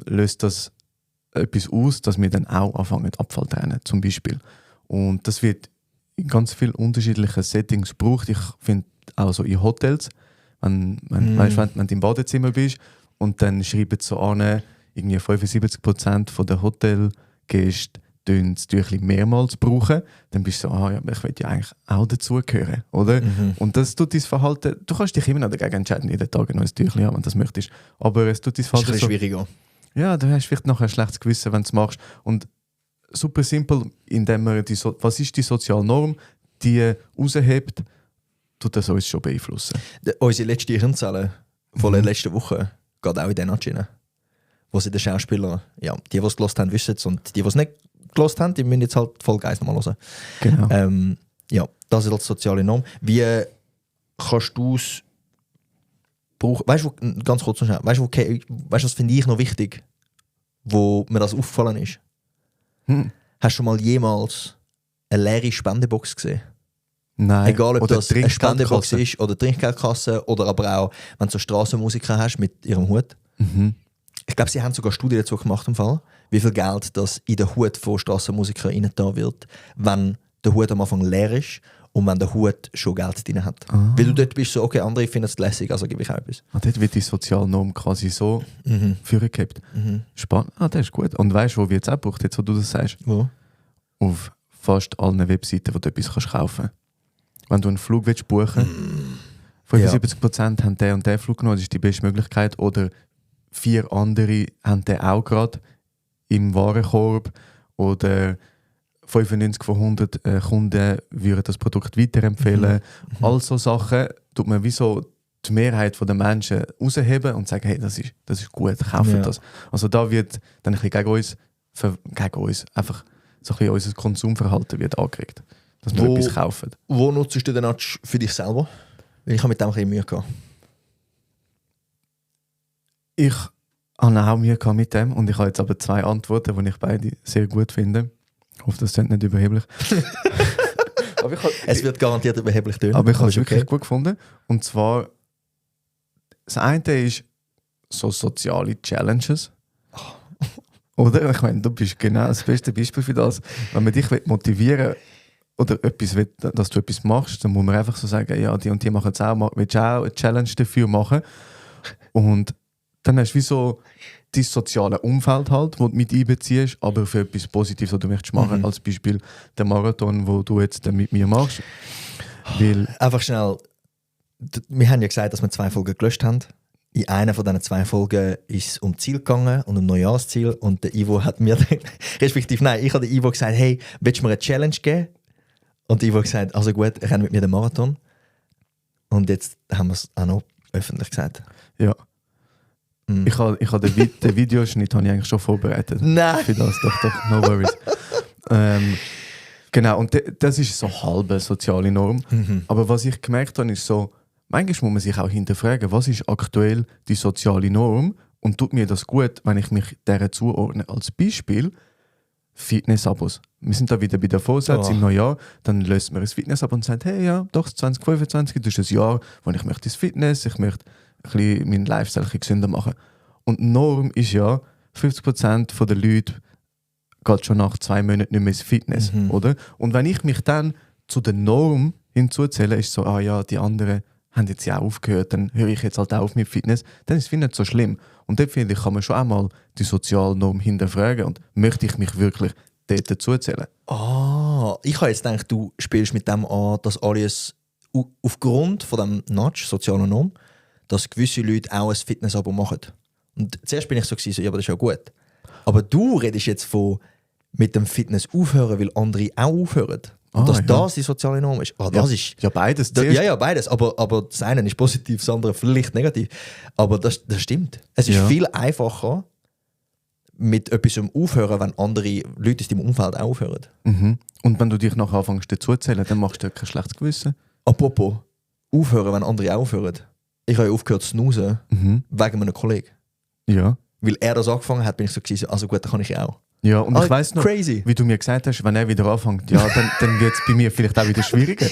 [SPEAKER 1] Löst das etwas aus, dass wir dann auch anfangen, Abfall zu trennen, zum Beispiel. Und das wird in ganz vielen unterschiedlichen Settings gebraucht. Ich finde auch so in Hotels, weißt, wenn du im Badezimmer bist und dann schreiben sie so an, irgendwie 75% der Hotelgäste das Tüchli mehrmals brauchen, dann bist du so, ja, ich will ja eigentlich auch dazugehören, oder? Und das tut dein Verhalten, du kannst dich immer noch dagegen entscheiden, jeden Tag ein neues Tüchli haben, wenn du das möchtest, aber es tut dein Verhalten
[SPEAKER 2] das ist ein bisschen schwieriger.
[SPEAKER 1] Ja, du hast vielleicht nachher ein schlechtes Gewissen, wenn du es machst. Und super simpel, indem man was ist die soziale Norm, die raushebt, tut das uns schon beeinflussen.
[SPEAKER 2] Unsere letzte Hirnzelle von der letzten Woche geht auch in den Nudge, wo sie den Schauspieler, ja, die es gelost haben, wissen es, und die es nicht gelost haben, die müssen jetzt halt Folge 1 nochmal hören.
[SPEAKER 1] Genau.
[SPEAKER 2] Ja, das ist halt die soziale Norm. Wie kannst du es brauchen? Weißt du, ganz kurz noch schnell, weißt du, was finde ich noch wichtig, wo mir das aufgefallen ist? Hast du schon mal jemals eine leere Spendebox gesehen?
[SPEAKER 1] Nein.
[SPEAKER 2] Egal, ob
[SPEAKER 1] oder
[SPEAKER 2] das eine Spendebox ist oder Trinkgeldkasse oder aber auch, wenn du so Strassenmusiker hast mit ihrem Hut. Ich glaube, sie haben sogar Studien dazu gemacht im Fall, wie viel Geld das in den Hut von Strassenmusikern reingetan wird, wenn der Hut am Anfang leer ist und wenn der Hut schon Geld drin hat. Weil du dort bist so, okay, andere finden es lässig, also gebe ich auch etwas.
[SPEAKER 1] Dort wird die Sozialnorm quasi so vorgehabt. Spannend. Das ist gut. Und weißt du, wo wir jetzt auch braucht, jetzt wo du das sagst?
[SPEAKER 2] Wo?
[SPEAKER 1] Auf fast allen Webseiten, wo du etwas kaufen kannst. Wenn du einen Flug willst buchen, 75% haben den und den Flug genommen, das ist die beste Möglichkeit. Oder 4 andere haben den auch gerade im Warenkorb. Oder 95 von 100 Kunden würden das Produkt weiterempfehlen. All so Sachen tut man wie so die Mehrheit der Menschen rausheben und sagen, hey, das ist gut, kaufen das. Also da wird dann ein bisschen gegen uns einfach so ein bisschen unser Konsumverhalten wird angeregt, dass wir etwas kaufen.
[SPEAKER 2] Wo nutzt du den Nudge für dich selber? Weil ich habe mit dem ein bisschen Mühe gehabt.
[SPEAKER 1] Ich habe auch Mühe gehabt mit dem und ich habe jetzt aber 2 Antworten, die ich beide sehr gut finde. Ich hoffe, das klingt nicht überheblich.
[SPEAKER 2] Aber es wird garantiert überheblich tönen.
[SPEAKER 1] Aber ich habe es wirklich gut gefunden. Und zwar, das eine ist so soziale Challenges. Oder? Ich meine, du bist genau das beste Beispiel für das. Wenn man dich motivieren will oder etwas will, dass du etwas machst, dann muss man einfach so sagen, ja, die und die machen es auch, willst du auch eine Challenge dafür machen? Und dann hast du wie so dein soziales Umfeld halt, das du mit einbeziehst, aber für etwas Positives, was du möchtest machen. Als Beispiel der Marathon, den du jetzt mit mir machst. Weil
[SPEAKER 2] einfach schnell, wir haben ja gesagt, dass wir 2 Folgen gelöscht haben. In einer von diesen 2 Folgen ist es um Ziel gegangen und um Neujahrsziel. Und der Ivo hat mir, respektive nein, ich habe den Ivo gesagt, hey, willst du mir eine Challenge geben? Und der Ivo hat gesagt, also gut, er rennt mit mir den Marathon. Und jetzt haben wir es auch noch öffentlich gesagt.
[SPEAKER 1] Ja. Ich habe den Videoschnitt habe ich eigentlich schon vorbereitet.
[SPEAKER 2] Nein!
[SPEAKER 1] Für das, doch, no worries. Genau, und das ist so halbe soziale Norm. Aber was ich gemerkt habe, ist so, manchmal muss man sich auch hinterfragen, was ist aktuell die soziale Norm und tut mir das gut, wenn ich mich dieser zuordne. Als Beispiel Fitness-Abos. Wir sind da wieder bei der Vorsatz im Neujahr, dann löst man ein Fitness-Abo und sagt, hey, ja, doch, 2025, das ist ein Jahr, wo ich möchte ins Fitness, ich möchte ein bisschen meinen Lifestyle ein bisschen gesünder machen. Und die Norm ist ja, 50% der Leute geht schon nach 2 Monaten nicht mehr ins Fitness, oder? Und wenn ich mich dann zu der Norm hinzuzähle, ist so, die anderen haben jetzt ja auch aufgehört, dann höre ich jetzt halt auf mit Fitness, dann ist es nicht so schlimm. Und dort finde ich, kann man schon einmal die soziale Norm hinterfragen und möchte ich mich wirklich dort dazuzählen.
[SPEAKER 2] Ich habe jetzt gedacht, du spielst mit dem an, dass alles aufgrund von dem Nudge, sozialer Norm, dass gewisse Leute auch ein Fitness-Abo machen. Und zuerst bin ich so, ja, aber das ist ja gut. Aber du redest jetzt von mit dem Fitness aufhören, weil andere auch aufhören. Und dass das die soziale Norm ist. Das ist
[SPEAKER 1] ja, beides.
[SPEAKER 2] Ja, beides. Aber das eine ist positiv, das andere vielleicht negativ. Aber das stimmt. Es ist viel einfacher, mit etwas aufhören, wenn andere Leute aus deinem Umfeld auch aufhören.
[SPEAKER 1] Mhm. Und wenn du dich nachher anfängst dazu zu zählen, dann machst du kein schlechtes Gewissen.
[SPEAKER 2] Apropos, aufhören, wenn andere auch aufhören. Ich habe ja aufgehört zu snoozen wegen meinem Kollegen.
[SPEAKER 1] Ja.
[SPEAKER 2] Weil er das angefangen hat, bin ich so gewesen, also gut, dann kann ich ja auch.
[SPEAKER 1] Ja, und ich weiss noch,
[SPEAKER 2] crazy.
[SPEAKER 1] wie du mir gesagt hast, wenn er wieder anfängt, ja, dann wird es bei mir vielleicht auch wieder schwieriger.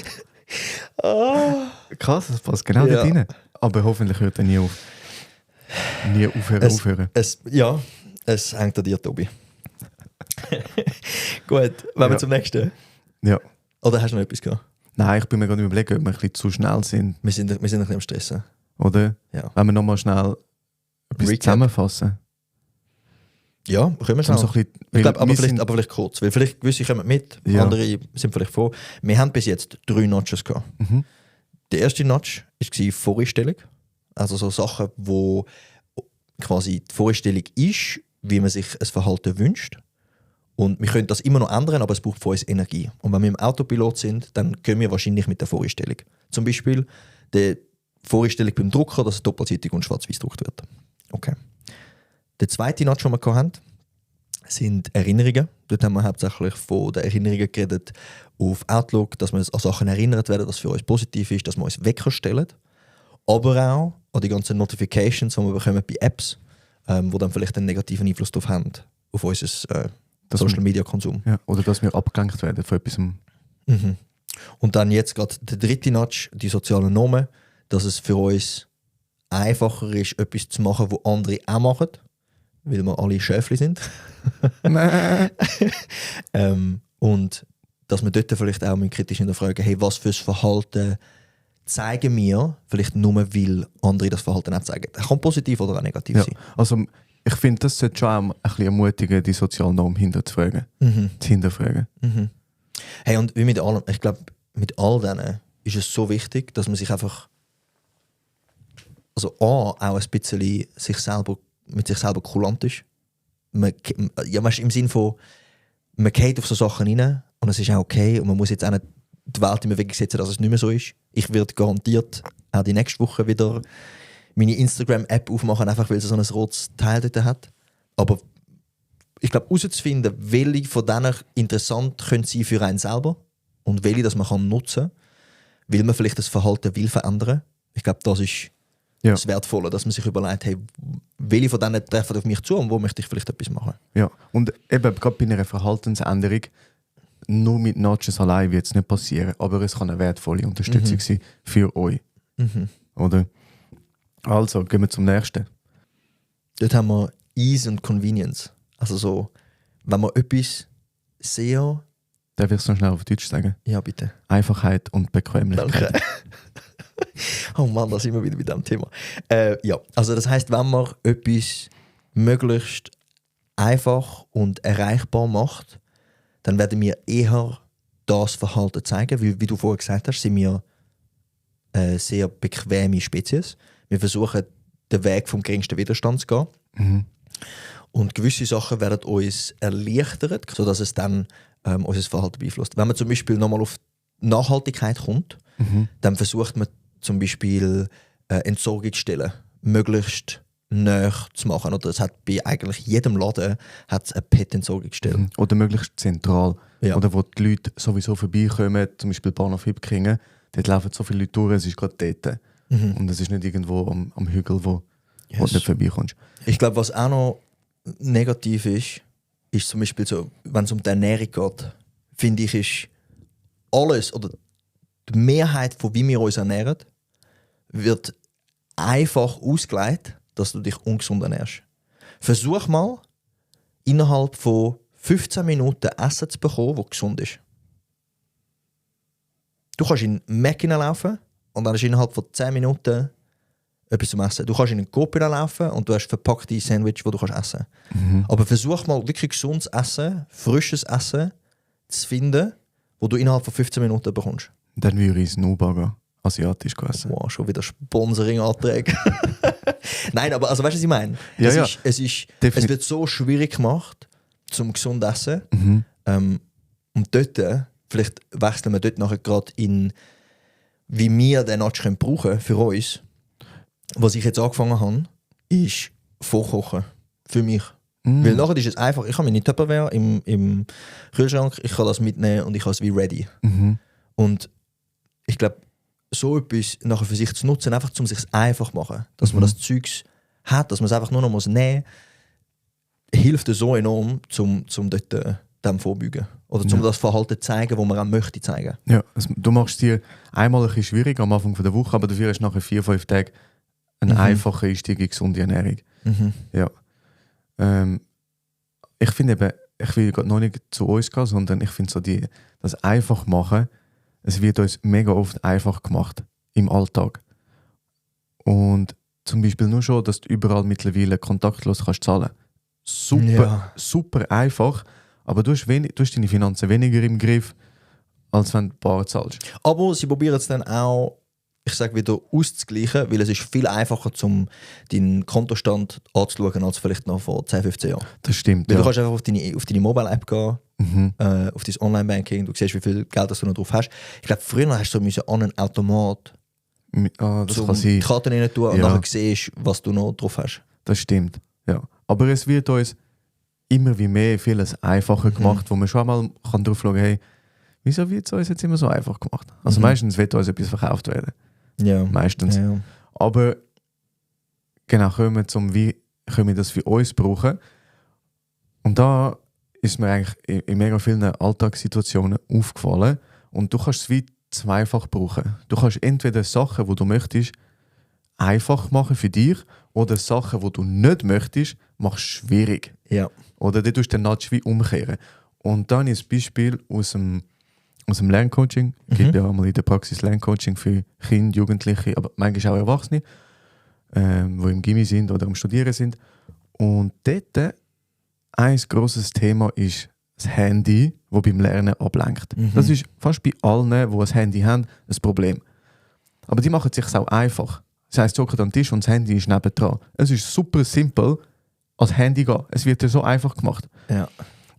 [SPEAKER 1] Krass, das passt genau da rein. Aber hoffentlich hört er nie auf. Nie aufhören.
[SPEAKER 2] Es hängt an dir, Tobi. Gut, wenn wir zum nächsten.
[SPEAKER 1] Ja.
[SPEAKER 2] Oder hast du noch etwas gehabt?
[SPEAKER 1] Nein, ich bin mir gerade überlegen, ob wir ein bisschen zu schnell sind.
[SPEAKER 2] Wir sind ein bisschen am Stressen.
[SPEAKER 1] Oder?
[SPEAKER 2] Ja.
[SPEAKER 1] Wenn wir nochmal schnell etwas zusammenfassen.
[SPEAKER 2] Ja, können wir schnell.
[SPEAKER 1] So ich
[SPEAKER 2] glaube, aber vielleicht kurz. Weil vielleicht gewisse kommen mit, andere sind vielleicht vor. Wir haben bis jetzt 3 Notches gehabt.
[SPEAKER 1] Mhm.
[SPEAKER 2] Der erste Notch war Voreinstellung. Also so Sachen, wo quasi die Voreinstellung ist, wie man sich ein Verhalten wünscht. Und wir können das immer noch ändern, aber es braucht von uns Energie. Und wenn wir im Autopilot sind, dann gehen wir wahrscheinlich mit der Voreinstellung. Zum Beispiel die Voreinstellung beim Drucker, dass es doppelseitig und schwarz-weiß gedruckt wird. Okay. Der zweite Notch, den wir hatten, sind Erinnerungen. Dort haben wir hauptsächlich von den Erinnerungen geredet auf Outlook, dass wir uns an Sachen erinnert werden, dass für uns positiv ist, dass wir uns Wecker stellen. Aber auch an die ganzen Notifications, die wir bekommen bei Apps, die dann vielleicht einen negativen Einfluss darauf haben, auf unser Social-Media-Konsum.
[SPEAKER 1] Ja, oder dass wir abgelenkt werden von etwas.
[SPEAKER 2] Mhm. Und dann jetzt gerade der dritte Notch, die sozialen Normen, dass es für uns einfacher ist, etwas zu machen, was andere auch machen, weil wir alle Schäfli sind. Und dass wir dort vielleicht auch kritisch hinterfragen, hey, was für ein Verhalten zeigen wir, vielleicht nur, weil andere das Verhalten nicht zeigen. Das kann positiv oder auch negativ sein.
[SPEAKER 1] Also ich finde, das sollte schon auch ein bisschen ermutigen, die sozialen Normen hinterfragen. Zu hinterfragen.
[SPEAKER 2] Mhm. Hey, und wie mit allem, ich glaube, mit all denen ist es so wichtig, dass man sich einfach auch ein bisschen mit sich selber kulant ist. Im Sinne von, man geht auf so Sachen rein und es ist auch okay und man muss jetzt auch nicht die Welt in Bewegung setzen, dass es nicht mehr so ist. Ich werde garantiert auch die nächste Woche wieder meine Instagram-App aufmachen, einfach weil sie so ein rotes Teil dort hat. Aber ich glaube, herauszufinden, welche von denen interessant können sein für einen selber und welche das man kann nutzen kann, weil man vielleicht das Verhalten will verändern. Ich glaube, das ist das Wertvolle, dass man sich überlegt, hey, welche von denen treffen auf mich zu und wo möchte ich vielleicht etwas machen. Ja,
[SPEAKER 1] und eben gerade bei einer Verhaltensänderung, nur mit Notches allein wird es nicht passieren, aber es kann eine wertvolle Unterstützung sein für euch. Oder? Also, gehen wir zum nächsten.
[SPEAKER 2] Dort haben wir Ease und Convenience. Also so, wenn man etwas sehr...
[SPEAKER 1] Darf ich es noch schnell auf Deutsch sagen?
[SPEAKER 2] Ja, bitte.
[SPEAKER 1] Einfachheit und Bequemlichkeit.
[SPEAKER 2] Danke. Oh Mann, da sind wir wieder bei diesem Thema. Ja, also das heisst, wenn man etwas möglichst einfach und erreichbar macht, dann werden wir eher das Verhalten zeigen. Wie du vorher gesagt hast, sind wir sehr bequeme Spezies. Wir versuchen, den Weg vom geringsten Widerstand zu gehen.
[SPEAKER 1] Mhm.
[SPEAKER 2] Und gewisse Sachen werden uns erleichtert, sodass es dann unser Verhalten beeinflusst. Wenn man zum Beispiel nochmal auf Nachhaltigkeit kommt, dann versucht man zum Beispiel Entsorgungsstellen möglichst näher zu machen. Oder es hat bei eigentlich jedem Laden hat's eine PET-Entsorgungsstelle.
[SPEAKER 1] Oder möglichst zentral.
[SPEAKER 2] Ja.
[SPEAKER 1] Oder wo die Leute sowieso vorbeikommen, zum Beispiel Bahnhof Hipkingen, dort laufen so viele Leute durch, es ist gerade dort. Und es ist nicht irgendwo am Hügel, wo du nicht vorbeikommst.
[SPEAKER 2] Ich glaube, was auch noch negativ ist zum Beispiel so, wenn es um die Ernährung geht, finde ich, ist alles oder die Mehrheit von wie wir uns ernähren, wird einfach ausgelegt, dass du dich ungesund ernährst. Versuch mal, innerhalb von 15 Minuten Essen zu bekommen, das gesund ist. Du kannst in Mac laufen und dann hast du innerhalb von 10 Minuten etwas zum Essen. Du kannst in einen Coop laufen und du hast verpackte Sandwich, die du kannst essen kannst. Aber versuch mal wirklich gesundes Essen, frisches Essen zu finden, wo du innerhalb von 15 Minuten bekommst.
[SPEAKER 1] Dann würde ich Snowburger asiatisch essen.
[SPEAKER 2] Wow, schon wieder Sponsoring-Anträge. Nein, aber also weißt du, was ich meine?
[SPEAKER 1] Ja,
[SPEAKER 2] es wird so schwierig gemacht, zum gesund essen. Und dort, vielleicht wechseln wir dort nachher gerade in, wie wir den Notch brauchen können für uns. Was ich jetzt angefangen habe, ist Vorkochen. Für mich. Weil nachher ist es einfach, ich habe meine Tupperware im Kühlschrank, ich kann das mitnehmen und ich habe es wie ready. Und ich glaube, so etwas nachher für sich zu nutzen, einfach um es sich einfach zu machen, dass man das Zeugs hat, dass man es einfach nur noch nehmen muss, hilft so enorm, um dort dem vorbeugen. Oder um das Verhalten zu zeigen, das man auch möchte zeigen.
[SPEAKER 1] Ja, du machst dir einmal ein bisschen schwierig am Anfang der Woche, aber dafür hast du nachher 4-5 Tage eine einfache Einstieg in gesunde Ernährung. Ja. Ich finde eben, ich will gerade noch nicht zu uns gehen, sondern ich finde so das einfach machen, es wird uns mega oft einfach gemacht im Alltag. Und zum Beispiel nur schon, dass du überall mittlerweile kontaktlos kannst zahlen. Super einfach, aber du hast deine Finanzen weniger im Griff, als wenn du bar zahlst.
[SPEAKER 2] Aber sie probieren es dann auch, ich sage wieder, auszugleichen, weil es ist viel einfacher, um deinen Kontostand anzuschauen, als vielleicht noch vor 10-15 Jahren.
[SPEAKER 1] Das stimmt,
[SPEAKER 2] weil du kannst einfach auf deine Mobile-App gehen, auf dein Online-Banking, du siehst, wie viel Geld du noch drauf hast. Ich glaube, früher hast du so an einen Automat
[SPEAKER 1] das kann sein.
[SPEAKER 2] Die Karten rein tun und nachher siehst, was du noch drauf hast.
[SPEAKER 1] Das stimmt, ja. Aber es wird uns immer wie mehr vieles einfacher gemacht, wo man schon mal drauf schauen kann, hey, wieso wird es uns jetzt immer so einfach gemacht? Also meistens wird uns etwas verkauft werden. Ja. Meistens. Ja. Aber genau, kommen wir zum, wie können wir das für uns brauchen? Und da ist mir eigentlich in mega vielen Alltagssituationen aufgefallen und du kannst es wie zweifach brauchen. Du kannst entweder Sachen, die du möchtest, einfach machen für dich oder Sachen, die du nicht möchtest, machst schwierig.
[SPEAKER 2] Ja.
[SPEAKER 1] Oder du tust den Nudge wie umkehren. Und dann ist ein Beispiel aus dem Lerncoaching. Es gibt ja einmal in der Praxis Lerncoaching für Kinder, Jugendliche, aber manchmal auch Erwachsene, die im Gymi sind oder am Studieren sind. Und dort ein grosses Thema ist das Handy, das beim Lernen ablenkt. Das ist fast bei allen, die ein Handy haben, ein Problem. Aber die machen es sich auch einfach. Das heisst, sie hocken am Tisch und das Handy ist nebendran. Es ist super simpel, als Handy gehen. Es wird dir so einfach gemacht.
[SPEAKER 2] Ja.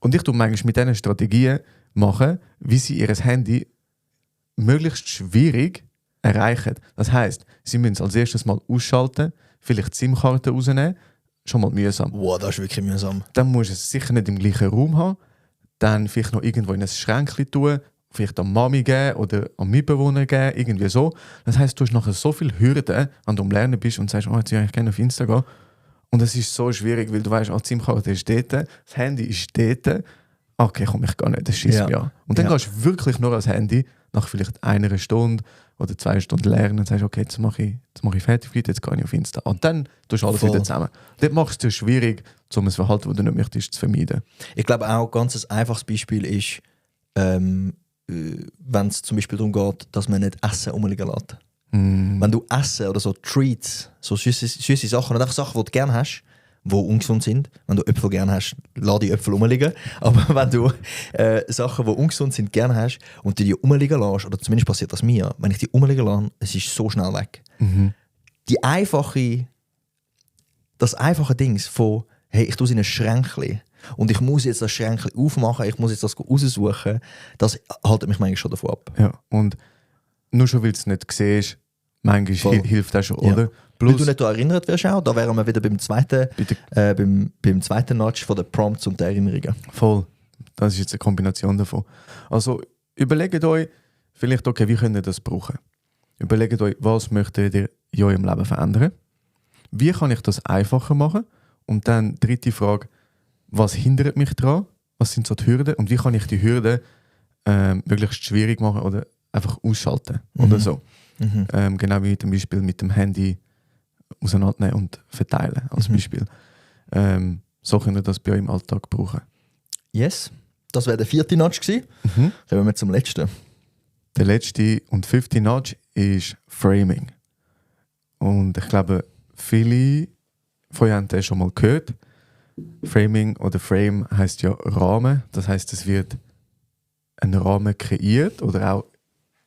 [SPEAKER 1] Und ich tue manchmal mit diesen Strategien machen, wie sie ihr Handy möglichst schwierig erreichen. Das heisst, sie müssen es als erstes mal ausschalten, vielleicht die SIM-Karte rausnehmen, schon mal mühsam.
[SPEAKER 2] Wow, das ist wirklich mühsam.
[SPEAKER 1] Dann musst du es sicher nicht im gleichen Raum haben, dann vielleicht noch irgendwo in ein Schränkchen tun, vielleicht an Mami geben oder an Mitbewohner geben, irgendwie so. Das heisst, du hast nachher so viele Hürden, wenn du am Lernen bist und sagst, jetzt will ich eigentlich gerne auf Insta gehen. Und es ist so schwierig, weil du weißt, die SIM-Karte ist dort, das Handy ist dort. Okay, komm, ich gar nicht, das schießt mich an. Und dann gehst du wirklich nur als Handy nach vielleicht 1 Stunde oder 2 Stunden lernen und sagst, okay, jetzt mache ich fertig, jetzt gehe ich auf Insta. Und dann tust du alles wieder zusammen. Dort machst du es schwierig, um ein Verhalten, das du nicht möchtest, zu vermeiden.
[SPEAKER 2] Ich glaube auch, ganz ein einfaches Beispiel ist, wenn es zum Beispiel darum geht, dass man nicht Essen rumliegen lässt. Wenn du Essen oder so Treats, so süße Sachen, oder einfach Sachen, die du gerne hast, die ungesund sind. Wenn du Äpfel gerne hast, lass die Äpfel rumliegen. Aber wenn du Sachen, die ungesund sind, gerne hast und die rumliegen lässt, oder zumindest passiert das mir, wenn ich die rumliegen lasse, es ist so schnell weg. Das einfache Ding von, hey, ich tue es in ein Schränkchen und ich muss jetzt das Schränkchen aufmachen, ich muss jetzt das raussuchen, das haltet mich manchmal schon davon ab.
[SPEAKER 1] Ja, und nur schon, weil du es nicht siehst, manchmal hilft das schon, oder?
[SPEAKER 2] Plus, weil du nicht erinnert wirst auch, da wären wir wieder beim zweiten Notch von der Prompts und der Erinnerungen.
[SPEAKER 1] Voll. Das ist jetzt eine Kombination davon. Also überlegt euch vielleicht, okay, wie könnt ihr das brauchen? Überlegt euch, was möchtet ihr in eurem Leben verändern? Wie kann ich das einfacher machen? Und dann dritte Frage, was hindert mich daran? Was sind so die Hürden? Und wie kann ich die Hürden möglichst schwierig machen oder einfach ausschalten? Oder so. Genau wie zum Beispiel mit dem Handy auseinandernehmen und verteilen als Beispiel. So könnt ihr das bei euch im Alltag brauchen.
[SPEAKER 2] Yes, das wäre der 4. Notch gewesen. Kommen wir zum letzten.
[SPEAKER 1] Der letzte und 5. Notch ist Framing. Und ich glaube, viele von euch haben das schon mal gehört. Framing oder Frame heisst ja Rahmen. Das heisst, es wird ein Rahmen kreiert oder auch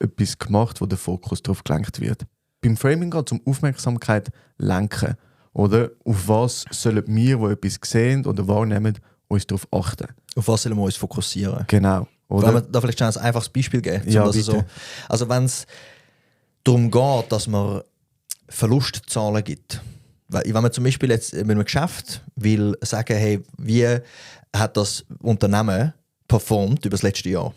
[SPEAKER 1] etwas gemacht, wo der Fokus darauf gelenkt wird. Beim Framing geht es um Aufmerksamkeit lenken. Oder auf was sollen wir, die etwas sehen oder wahrnehmen, uns darauf achten?
[SPEAKER 2] Auf was sollen wir uns fokussieren?
[SPEAKER 1] Genau.
[SPEAKER 2] Oder? Wenn wir da vielleicht ein einfaches Beispiel geben.
[SPEAKER 1] Ja,
[SPEAKER 2] also wenn es darum geht, dass man Verlustzahlen gibt, wenn man zum Beispiel jetzt mit einem Geschäft will sagen, hey, wie hat das Unternehmen performt über das letzte Jahr?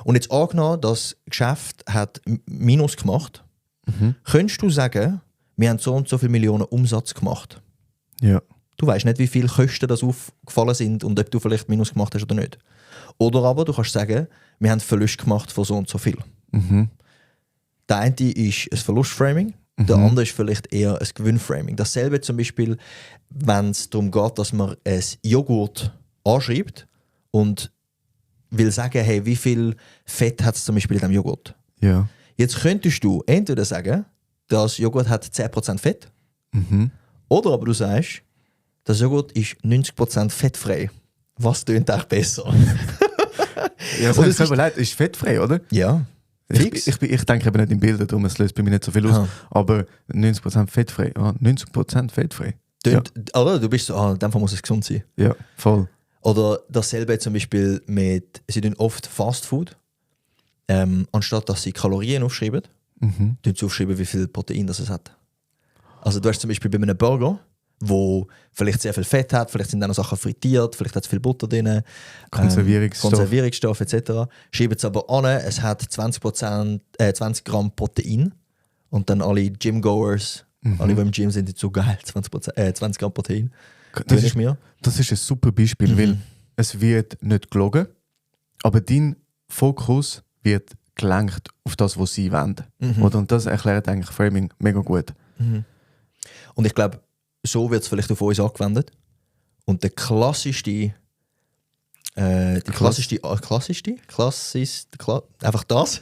[SPEAKER 2] Und jetzt angenommen, das Geschäft hat Minus gemacht, könntest du sagen, wir haben so und so viele Millionen Umsatz gemacht.
[SPEAKER 1] Ja.
[SPEAKER 2] Du weißt nicht, wie viele Kosten das aufgefallen sind und ob du vielleicht Minus gemacht hast oder nicht. Oder aber du kannst sagen, wir haben Verlust gemacht von so und so viel. Der eine ist ein Verlustframing, der andere ist vielleicht eher ein Gewinnframing. Dasselbe zum Beispiel, wenn es darum geht, dass man ein Joghurt anschreibt und will sagen, hey, wie viel Fett hat es zum Beispiel in diesem Joghurt?
[SPEAKER 1] Ja.
[SPEAKER 2] Jetzt könntest du entweder sagen, das Joghurt hat 10% Fett, oder aber du sagst, das Joghurt ist 90% fettfrei. Was tönt echt besser?
[SPEAKER 1] Ja, das ist mir leid, ist fettfrei, oder?
[SPEAKER 2] Ja. Fix.
[SPEAKER 1] Ich denke eben nicht in Bildern, darum es löst bei mir nicht so viel aus. Aber 90% fettfrei. Ah, 90% fettfrei.
[SPEAKER 2] Tönt, oder? Du bist so, in dem Fall muss es gesund sein.
[SPEAKER 1] Ja, voll.
[SPEAKER 2] Oder dasselbe zum Beispiel mit, sie tun oft Fast Food. Anstatt dass sie Kalorien aufschreiben, tun sie aufschreiben, wie viel Protein das es hat. Also du hast zum Beispiel bei einem Burger, wo vielleicht sehr viel Fett hat, vielleicht sind dann noch Sachen frittiert, vielleicht hat es viel Butter drin, Konservierungsstoff etc. Schreiben es aber an, es hat 20 Gramm Protein und dann alle Gym-Goers, alle, die im Gym sind, sind so geil, 20 Gramm Protein.
[SPEAKER 1] Das ist ein super Beispiel, weil es wird nicht gelogen, aber dein Fokus wird gelenkt auf das, was sie wollen. Oder? Und das erklärt eigentlich Framing mega gut.
[SPEAKER 2] Und ich glaube, so wird es vielleicht auf uns angewendet. Und der klassischste, einfach das,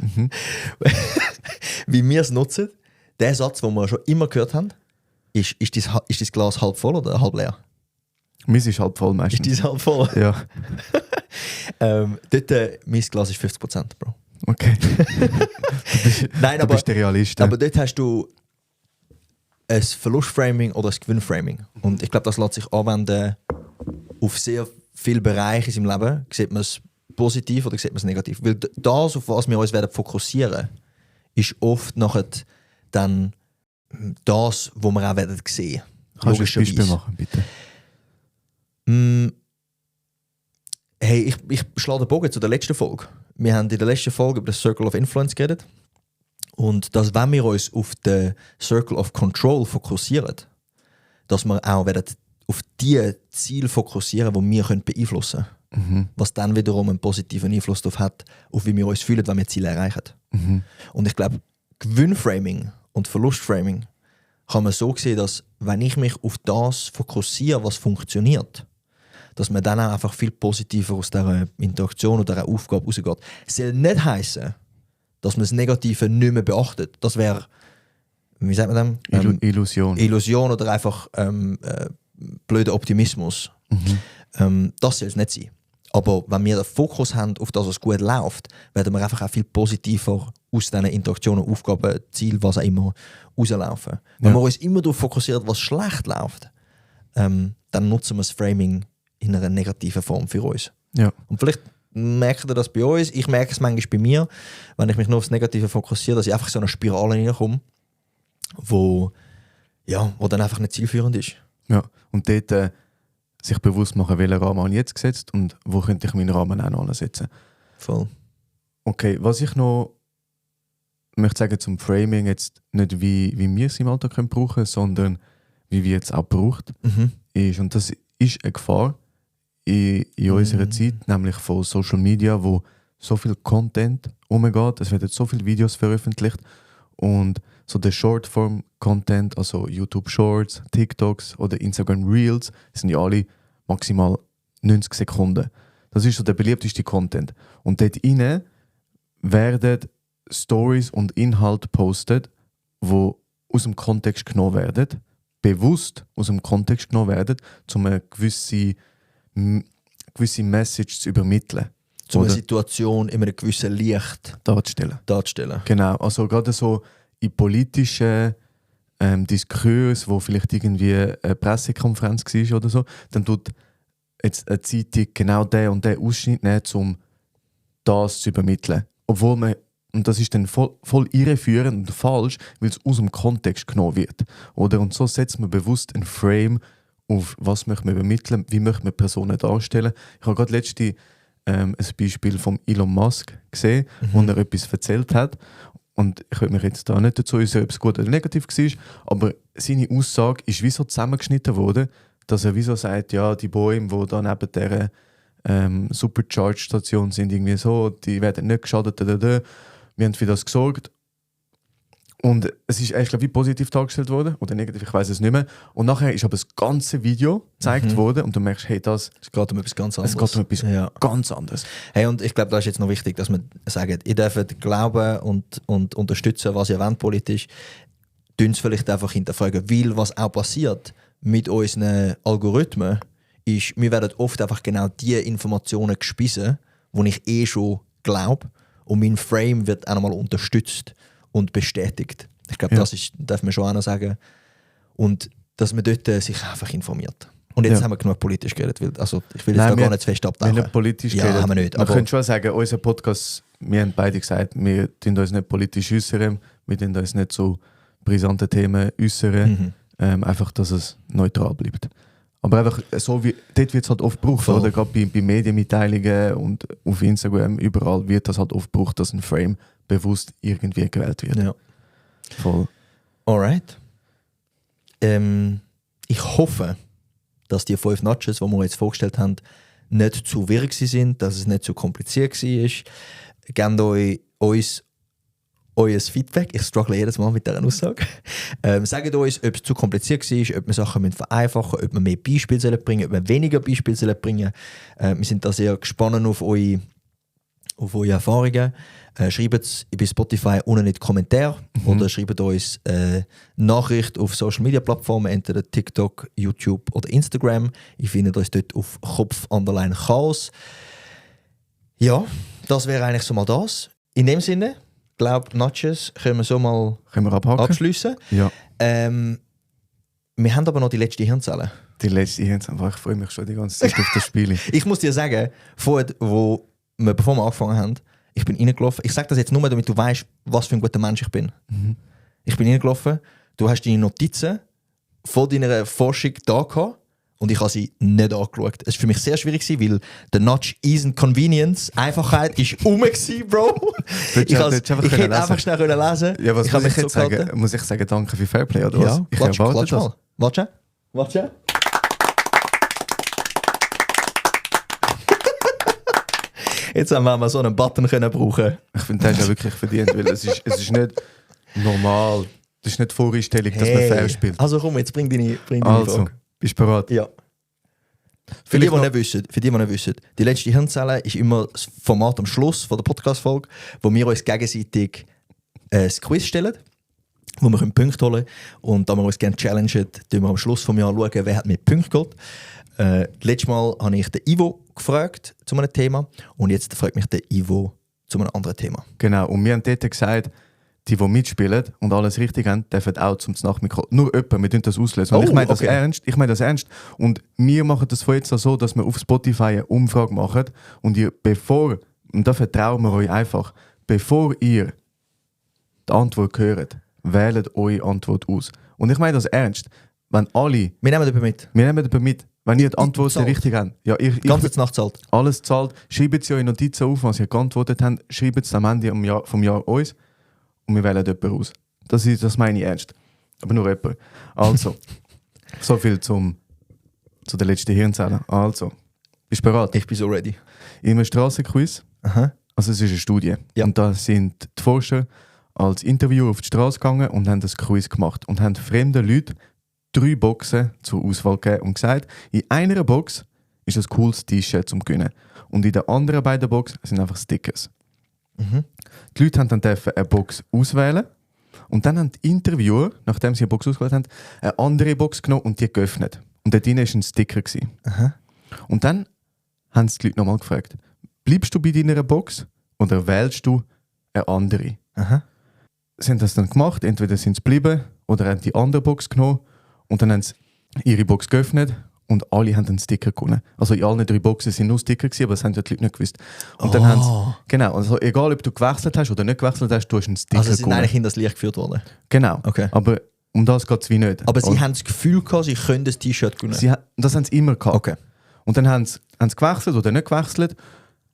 [SPEAKER 2] wie wir es nutzen, der Satz, den wir schon immer gehört haben, ist das Glas halb voll oder halb leer?
[SPEAKER 1] Meins ist halb voll meistens.
[SPEAKER 2] Ist dein halb voll?
[SPEAKER 1] Ja.
[SPEAKER 2] Mein Glas ist 50%, Bro.
[SPEAKER 1] Okay.
[SPEAKER 2] Du
[SPEAKER 1] bist der Realist.
[SPEAKER 2] Aber dort hast du ein Verlustframing oder ein Gewinnframing. Und ich glaube, das lässt sich anwenden auf sehr viele Bereiche in seinem Leben. Sieht man es positiv oder sieht man es negativ? Weil das, auf was wir uns werden fokussieren, ist oft nachher dann das, was wir auch werden sehen.
[SPEAKER 1] Kannst du ein Beispiel machen, bitte?
[SPEAKER 2] Hey, ich schlage den Bogen zu der letzten Folge. Wir haben in der letzten Folge über das Circle of Influence geredet. Und dass, wenn wir uns auf den Circle of Control fokussieren, dass wir auch auf die Ziele fokussieren, die wir beeinflussen können. Was dann wiederum einen positiven Einfluss darauf hat, auf wie wir uns fühlen, wenn wir Ziele erreichen. Und ich glaube, Gewinnframing und Verlustframing kann man so sehen, dass wenn ich mich auf das fokussiere, was funktioniert, dass man dann auch einfach viel positiver aus dieser Interaktion oder dieser Aufgabe rausgeht. Es soll nicht heissen, dass man das Negative nicht mehr beachtet. Das wäre, wie sagt man das?
[SPEAKER 1] Illusion.
[SPEAKER 2] Illusion oder einfach blöder Optimismus. Das soll es nicht sein. Aber wenn wir den Fokus haben auf das, was gut läuft, werden wir einfach auch viel positiver aus diesen Interaktionen, Aufgaben, Zielen, was auch immer, rauslaufen. Wenn wir uns immer darauf fokussieren, was schlecht läuft, dann nutzen wir das Framing in einer negativen Form für uns.
[SPEAKER 1] Ja.
[SPEAKER 2] Und vielleicht merkt ihr das bei uns, ich merke es manchmal bei mir, wenn ich mich nur aufs Negative fokussiere, dass ich einfach so eine Spirale reinkomme, wo dann einfach nicht zielführend ist.
[SPEAKER 1] Ja, und dort sich bewusst machen, welchen Rahmen habe ich jetzt gesetzt und wo könnte ich meinen Rahmen auch noch ansetzen.
[SPEAKER 2] Voll.
[SPEAKER 1] Okay, was ich noch möchte sagen zum Framing, jetzt nicht wie wir es im Alltag brauchen können, sondern wie wir es auch braucht, ist, und das ist eine Gefahr in unserer Zeit, nämlich von Social Media, wo so viel Content umgeht, es werden so viele Videos veröffentlicht und so der Shortform-Content, also YouTube Shorts, TikToks oder Instagram Reels, sind ja alle maximal 90 Sekunden. Das ist so der beliebteste Content. Und dort rein werden Stories und Inhalte postet, die aus dem Kontext genommen werden, bewusst aus dem Kontext genommen werden, um eine gewisse Message zu übermitteln.
[SPEAKER 2] Um eine Situation in einem gewissen Licht darzustellen.
[SPEAKER 1] Genau, also gerade so in politischen Diskurs, wo vielleicht irgendwie eine Pressekonferenz war oder so, dann tut jetzt eine Zeitung genau den und den Ausschnitt nehmen, um das zu übermitteln. Obwohl man Und das ist dann voll irreführend und falsch, weil es aus dem Kontext genommen wird. Oder? Und so setzt man bewusst einen Frame auf, was möchte man übermitteln, wie möchte man Personen darstellen. Ich habe gerade letzte ein Beispiel von Elon Musk gesehen, wo er etwas erzählt hat. Und ich will mich jetzt da nicht dazu äußern, ob es gut oder negativ war, aber seine Aussage ist wie so zusammengeschnitten worden, dass er wie so sagt, ja, die Bäume, die da neben dieser Supercharge-Station sind, irgendwie so, die werden nicht geschadet. Wir haben für das gesorgt. Und es ist eigentlich, glaube ich, positiv dargestellt worden, oder negativ, ich weiß es nicht mehr. Und nachher ist aber das ganze Video gezeigt worden und du merkst, hey, es
[SPEAKER 2] geht um etwas ganz anderes.
[SPEAKER 1] Es geht um etwas ganz anderes.
[SPEAKER 2] Hey, und ich glaube, da ist jetzt noch wichtig, dass man sagt, ihr dürft glauben und unterstützen, was ihr wollt politisch. Dünn vielleicht einfach hinterfragen, weil was auch passiert mit unseren Algorithmen, ist, wir werden oft einfach genau die Informationen gespissen, die ich schon glaube. Und mein Frame wird auch nochmal unterstützt und bestätigt. Ich glaube, das darf man schon auch noch sagen. Und dass man dort sich einfach informiert. Und jetzt haben wir genug politisch geredet. Weil, also ich will jetzt da gar nicht zu fest abtauchen.
[SPEAKER 1] Wir haben nicht politisch geredet.
[SPEAKER 2] Haben wir nicht.
[SPEAKER 1] Man könnte schon sagen, unser Podcast, wir haben beide gesagt, wir tun uns nicht politisch äußern, wir tun uns nicht so brisante Themen äußern. Einfach, dass es neutral bleibt. Aber einfach so wie, dort wird es halt oft gebraucht, oder? Gerade bei Medienmitteilungen und auf Instagram, überall wird das halt oft gebraucht, dass ein Frame bewusst irgendwie gewählt wird.
[SPEAKER 2] Ja.
[SPEAKER 1] Voll.
[SPEAKER 2] Alright. Ich hoffe, dass die 5 Notches, die wir jetzt vorgestellt haben, nicht zu wirr sind, dass es nicht zu kompliziert war. Gebt uns euer Feedback. Ich struggle jedes Mal mit dieser Aussage. Sagt uns, ob es zu kompliziert war, ob wir Sachen vereinfachen müssen, ob wir mehr Beispiele bringen sollen, ob wir weniger Beispiele bringen sollen. Wir sind da sehr gespannt auf eure Erfahrungen. Schreibt es bei Spotify unten in die Kommentare oder schreibt uns Nachricht auf Social Media Plattformen, entweder TikTok, YouTube oder Instagram. Ihr findet uns dort auf Kopf_Chaos. Ja, das wäre eigentlich so mal das. In dem Sinne, ich glaube, Notches können wir so mal abschliessen.
[SPEAKER 1] Ja.
[SPEAKER 2] Wir haben aber noch die letzte Hirnzelle.
[SPEAKER 1] Die letzte Hirnzelle, ich freue mich schon die ganze Zeit auf das Spiel.
[SPEAKER 2] Ich muss dir sagen, bevor wir angefangen haben, ich bin reingelaufen. Ich sage das jetzt nur, damit du weißt, was für ein guter Mensch ich bin. Ich bin reingelaufen, du hast deine Notizen von deiner Forschung da gehabt und ich habe sie nicht angeschaut. Es war für mich sehr schwierig, weil der Notch, Ease and Convenience, Einfachheit ist rum gewesen, Bro. Ich hätte einfach schnell lesen können.
[SPEAKER 1] Ja, was muss ich jetzt sagen? Muss ich sagen, danke für Fairplay oder was?
[SPEAKER 2] Ja,
[SPEAKER 1] ich erwarte das.
[SPEAKER 2] Mal. Warte. Jetzt haben wir mal so einen Button brauchen.
[SPEAKER 1] Ich finde, das ist ja wirklich verdient, weil es ist nicht normal. Das ist nicht Voreinstellung, dass man fair spielt.
[SPEAKER 2] Also komm, jetzt bring deine
[SPEAKER 1] also,
[SPEAKER 2] Frage.
[SPEAKER 1] Bist du bereit?
[SPEAKER 2] Ja. Für die nicht wissen, die letzte Hirnzelle ist immer das Format am Schluss von der Podcast-Folge, wo wir uns gegenseitig ein Quiz stellen, wo wir Punkte holen können. Und da wir uns gerne challengen, schauen wir am Schluss des Jahres, wer hat mit Punkten geholt. Letztes Mal habe ich den Ivo gefragt zu einem Thema und jetzt fragt mich der Ivo zu einem anderen Thema.
[SPEAKER 1] Genau, und wir haben dort gesagt, die mitspielen und alles richtig haben, dürfen auch zum Nachmittag. Nur jemand, wir tun das auslösen. Ich meine das ernst. Und wir machen das von jetzt an so, dass wir auf Spotify eine Umfrage machen und und da vertrauen wir euch einfach, bevor ihr die Antwort hört, wählt eure Antwort aus. Und ich meine das ernst. Wenn alle...
[SPEAKER 2] Wir nehmen das mit.
[SPEAKER 1] Wenn ihr die Antworten richtig habt. Ja,
[SPEAKER 2] ganze Nacht zahlt.
[SPEAKER 1] Alles zahlt. Schreibt sie eure Notizen auf, was ihr geantwortet habt. Schreibt es am Ende vom Jahr uns. Und wir wählen jemanden aus. Das meine ich ernst. Aber nur jemand. Also, so viel zu der letzten Hirnzelle. Also, bist du bereit?
[SPEAKER 2] Ich bin so ready.
[SPEAKER 1] In einem Strassenquiz, also es ist eine Studie.
[SPEAKER 2] Ja.
[SPEAKER 1] Und da sind die Forscher als Interviewer auf die Straße gegangen und haben das Quiz gemacht. Und haben fremden Leuten 3 Boxen zur Auswahl gegeben und gesagt, in einer Box ist ein cooles T-Shirt zum Gewinnen. Und in den anderen beiden Boxen sind einfach Stickers. Die Leute haben dann eine Box auswählen und dann haben die Interviewer, nachdem sie eine Box ausgewählt haben, eine andere Box genommen und die geöffnet. Und dort drin war ein Sticker. Und dann haben sie die Leute nochmal gefragt, bleibst du bei deiner Box oder wählst du eine andere? Sie haben das dann gemacht, entweder sind sie geblieben oder haben die andere Box genommen und dann haben sie ihre Box geöffnet und alle haben einen Sticker gewonnen. Also in allen 3 Boxen sind nur Sticker gewesen, aber das haben ja die Leute nicht gewusst. Und dann haben sie, genau, also egal ob du gewechselt hast oder nicht gewechselt hast, du hast einen Sticker
[SPEAKER 2] Also sie sind
[SPEAKER 1] gewonnen.
[SPEAKER 2] eigentlich in das Licht geführt worden?
[SPEAKER 1] Genau,
[SPEAKER 2] Okay.
[SPEAKER 1] aber um das geht es wie nicht.
[SPEAKER 2] Aber sie
[SPEAKER 1] Und
[SPEAKER 2] haben das Gefühl gehabt, sie können das T-Shirt gewinnen?
[SPEAKER 1] Das haben sie immer gehabt.
[SPEAKER 2] Okay.
[SPEAKER 1] Und dann haben sie gewechselt oder nicht gewechselt,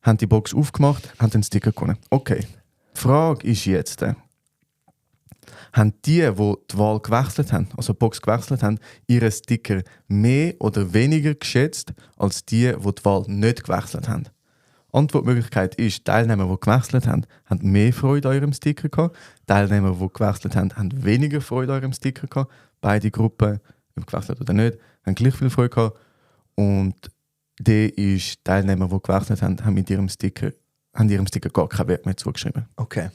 [SPEAKER 1] haben die Box aufgemacht, haben den Sticker gewonnen. Okay, die Frage ist jetzt, haben die Wahl gewechselt haben, also die Box gewechselt haben, ihren Sticker mehr oder weniger geschätzt als die Wahl nicht gewechselt haben? Antwortmöglichkeit ist, Teilnehmer, die gewechselt haben mehr Freude an ihrem Sticker gehabt. Teilnehmer, die gewechselt haben weniger Freude an ihrem Sticker gehabt. Beide Gruppen, ob gewechselt oder nicht, haben gleich viel Freude gehabt. Und die ist, Teilnehmer, die gewechselt haben ihrem Sticker gar keinen Wert mehr zugeschrieben.
[SPEAKER 2] Okay.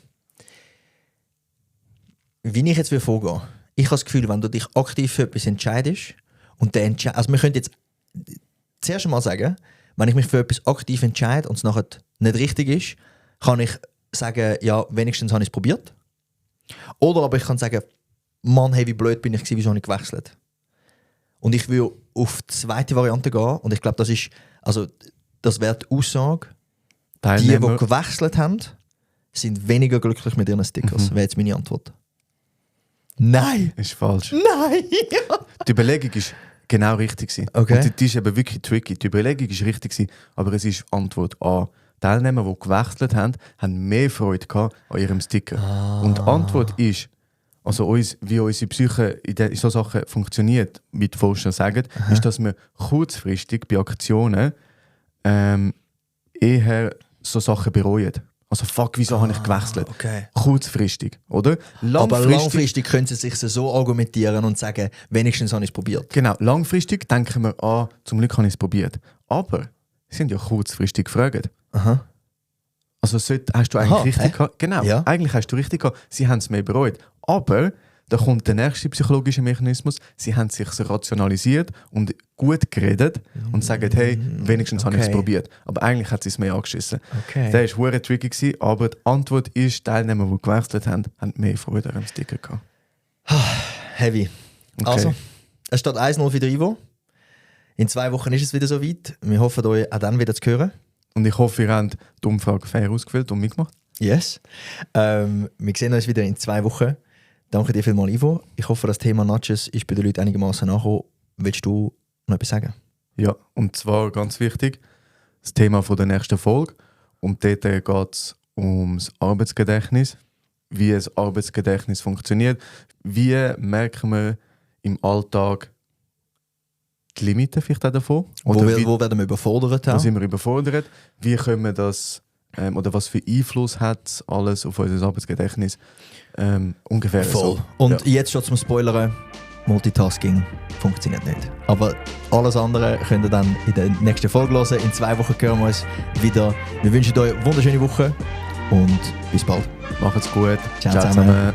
[SPEAKER 2] Wie ich jetzt vorgehe, ich habe das Gefühl, wenn du dich aktiv für etwas entscheidest und also wir können jetzt zuerst mal sagen, wenn ich mich für etwas aktiv entscheide und es nachher nicht richtig ist, kann ich sagen, ja, wenigstens habe ich es probiert. Oder aber ich kann sagen, Mann, hey, wie blöd bin ich gewesen, wieso habe ich gewechselt? Und ich will auf die zweite Variante gehen und ich glaube, das wäre die Aussage, die gewechselt haben, sind weniger glücklich mit ihren Stickers. Wäre jetzt meine Antwort. Nein!
[SPEAKER 1] Ist falsch.
[SPEAKER 2] Nein!
[SPEAKER 1] Die Überlegung ist genau richtig gewesen.
[SPEAKER 2] Okay.
[SPEAKER 1] Und die ist eben wirklich tricky. Die Überlegung ist richtig gewesen, aber es ist Antwort A. Teilnehmer, die gewechselt haben mehr Freude gehabt an ihrem Sticker. Und die Antwort ist, also wie unsere Psyche in so Sachen funktioniert, wie die Forscher sagen, ist, dass wir kurzfristig bei Aktionen eher so Sachen bereuen. Also fuck, wieso habe ich gewechselt?
[SPEAKER 2] Okay.
[SPEAKER 1] Kurzfristig, oder?
[SPEAKER 2] Aber langfristig können sie sich so argumentieren und sagen, wenigstens habe ich es probiert.
[SPEAKER 1] Genau, langfristig denken wir, zum Glück habe ich es probiert. Aber sie sind ja kurzfristig gefragt.
[SPEAKER 2] Aha.
[SPEAKER 1] Also hast du eigentlich richtig gehabt? Genau,
[SPEAKER 2] Ja.
[SPEAKER 1] eigentlich hast du richtig gehabt. Sie haben es mehr bereut. Aber da kommt der nächste psychologische Mechanismus. Sie haben sich rationalisiert und gut geredet und sagen, hey, wenigstens habe ich es probiert. Aber eigentlich hat sie es mehr angeschissen.
[SPEAKER 2] Okay.
[SPEAKER 1] Der war verdammt tricky gewesen, aber die Antwort ist, Teilnehmer, die gewechselt haben mehr Freude an dem Sticker gehabt.
[SPEAKER 2] Heavy.
[SPEAKER 1] Okay.
[SPEAKER 2] Also, es steht 1-0 für den Ivo. In 2 Wochen ist es wieder soweit. Wir hoffen, euch auch dann wieder zu hören.
[SPEAKER 1] Und ich hoffe, ihr habt die Umfrage fair ausgefüllt und mitgemacht.
[SPEAKER 2] Yes. Wir sehen uns wieder in 2 Wochen. Danke dir vielmals, Ivo. Ich hoffe, das Thema Nudges ist bei den Leuten einigermaßen angekommen. Willst du noch etwas sagen?
[SPEAKER 1] Ja, und zwar ganz wichtig, das Thema der nächsten Folge. Und dort geht es ums Arbeitsgedächtnis, wie ein Arbeitsgedächtnis funktioniert, wie merken wir im Alltag die Limiten vielleicht auch davon. Oder
[SPEAKER 2] Wo werden wir überfordert?
[SPEAKER 1] Wo sind wir überfordert? Wie können wir das, oder was für Einfluss hat alles auf unser Arbeitsgedächtnis? Ungefähr
[SPEAKER 2] Voll.
[SPEAKER 1] so.
[SPEAKER 2] Und jetzt schon zum Spoilern, Multitasking funktioniert nicht. Aber alles andere könnt ihr dann in der nächsten Folge hören. In 2 Wochen hören wir uns wieder. Wir wünschen euch eine wunderschöne Woche und bis bald.
[SPEAKER 1] Macht's gut.
[SPEAKER 2] Ciao zusammen.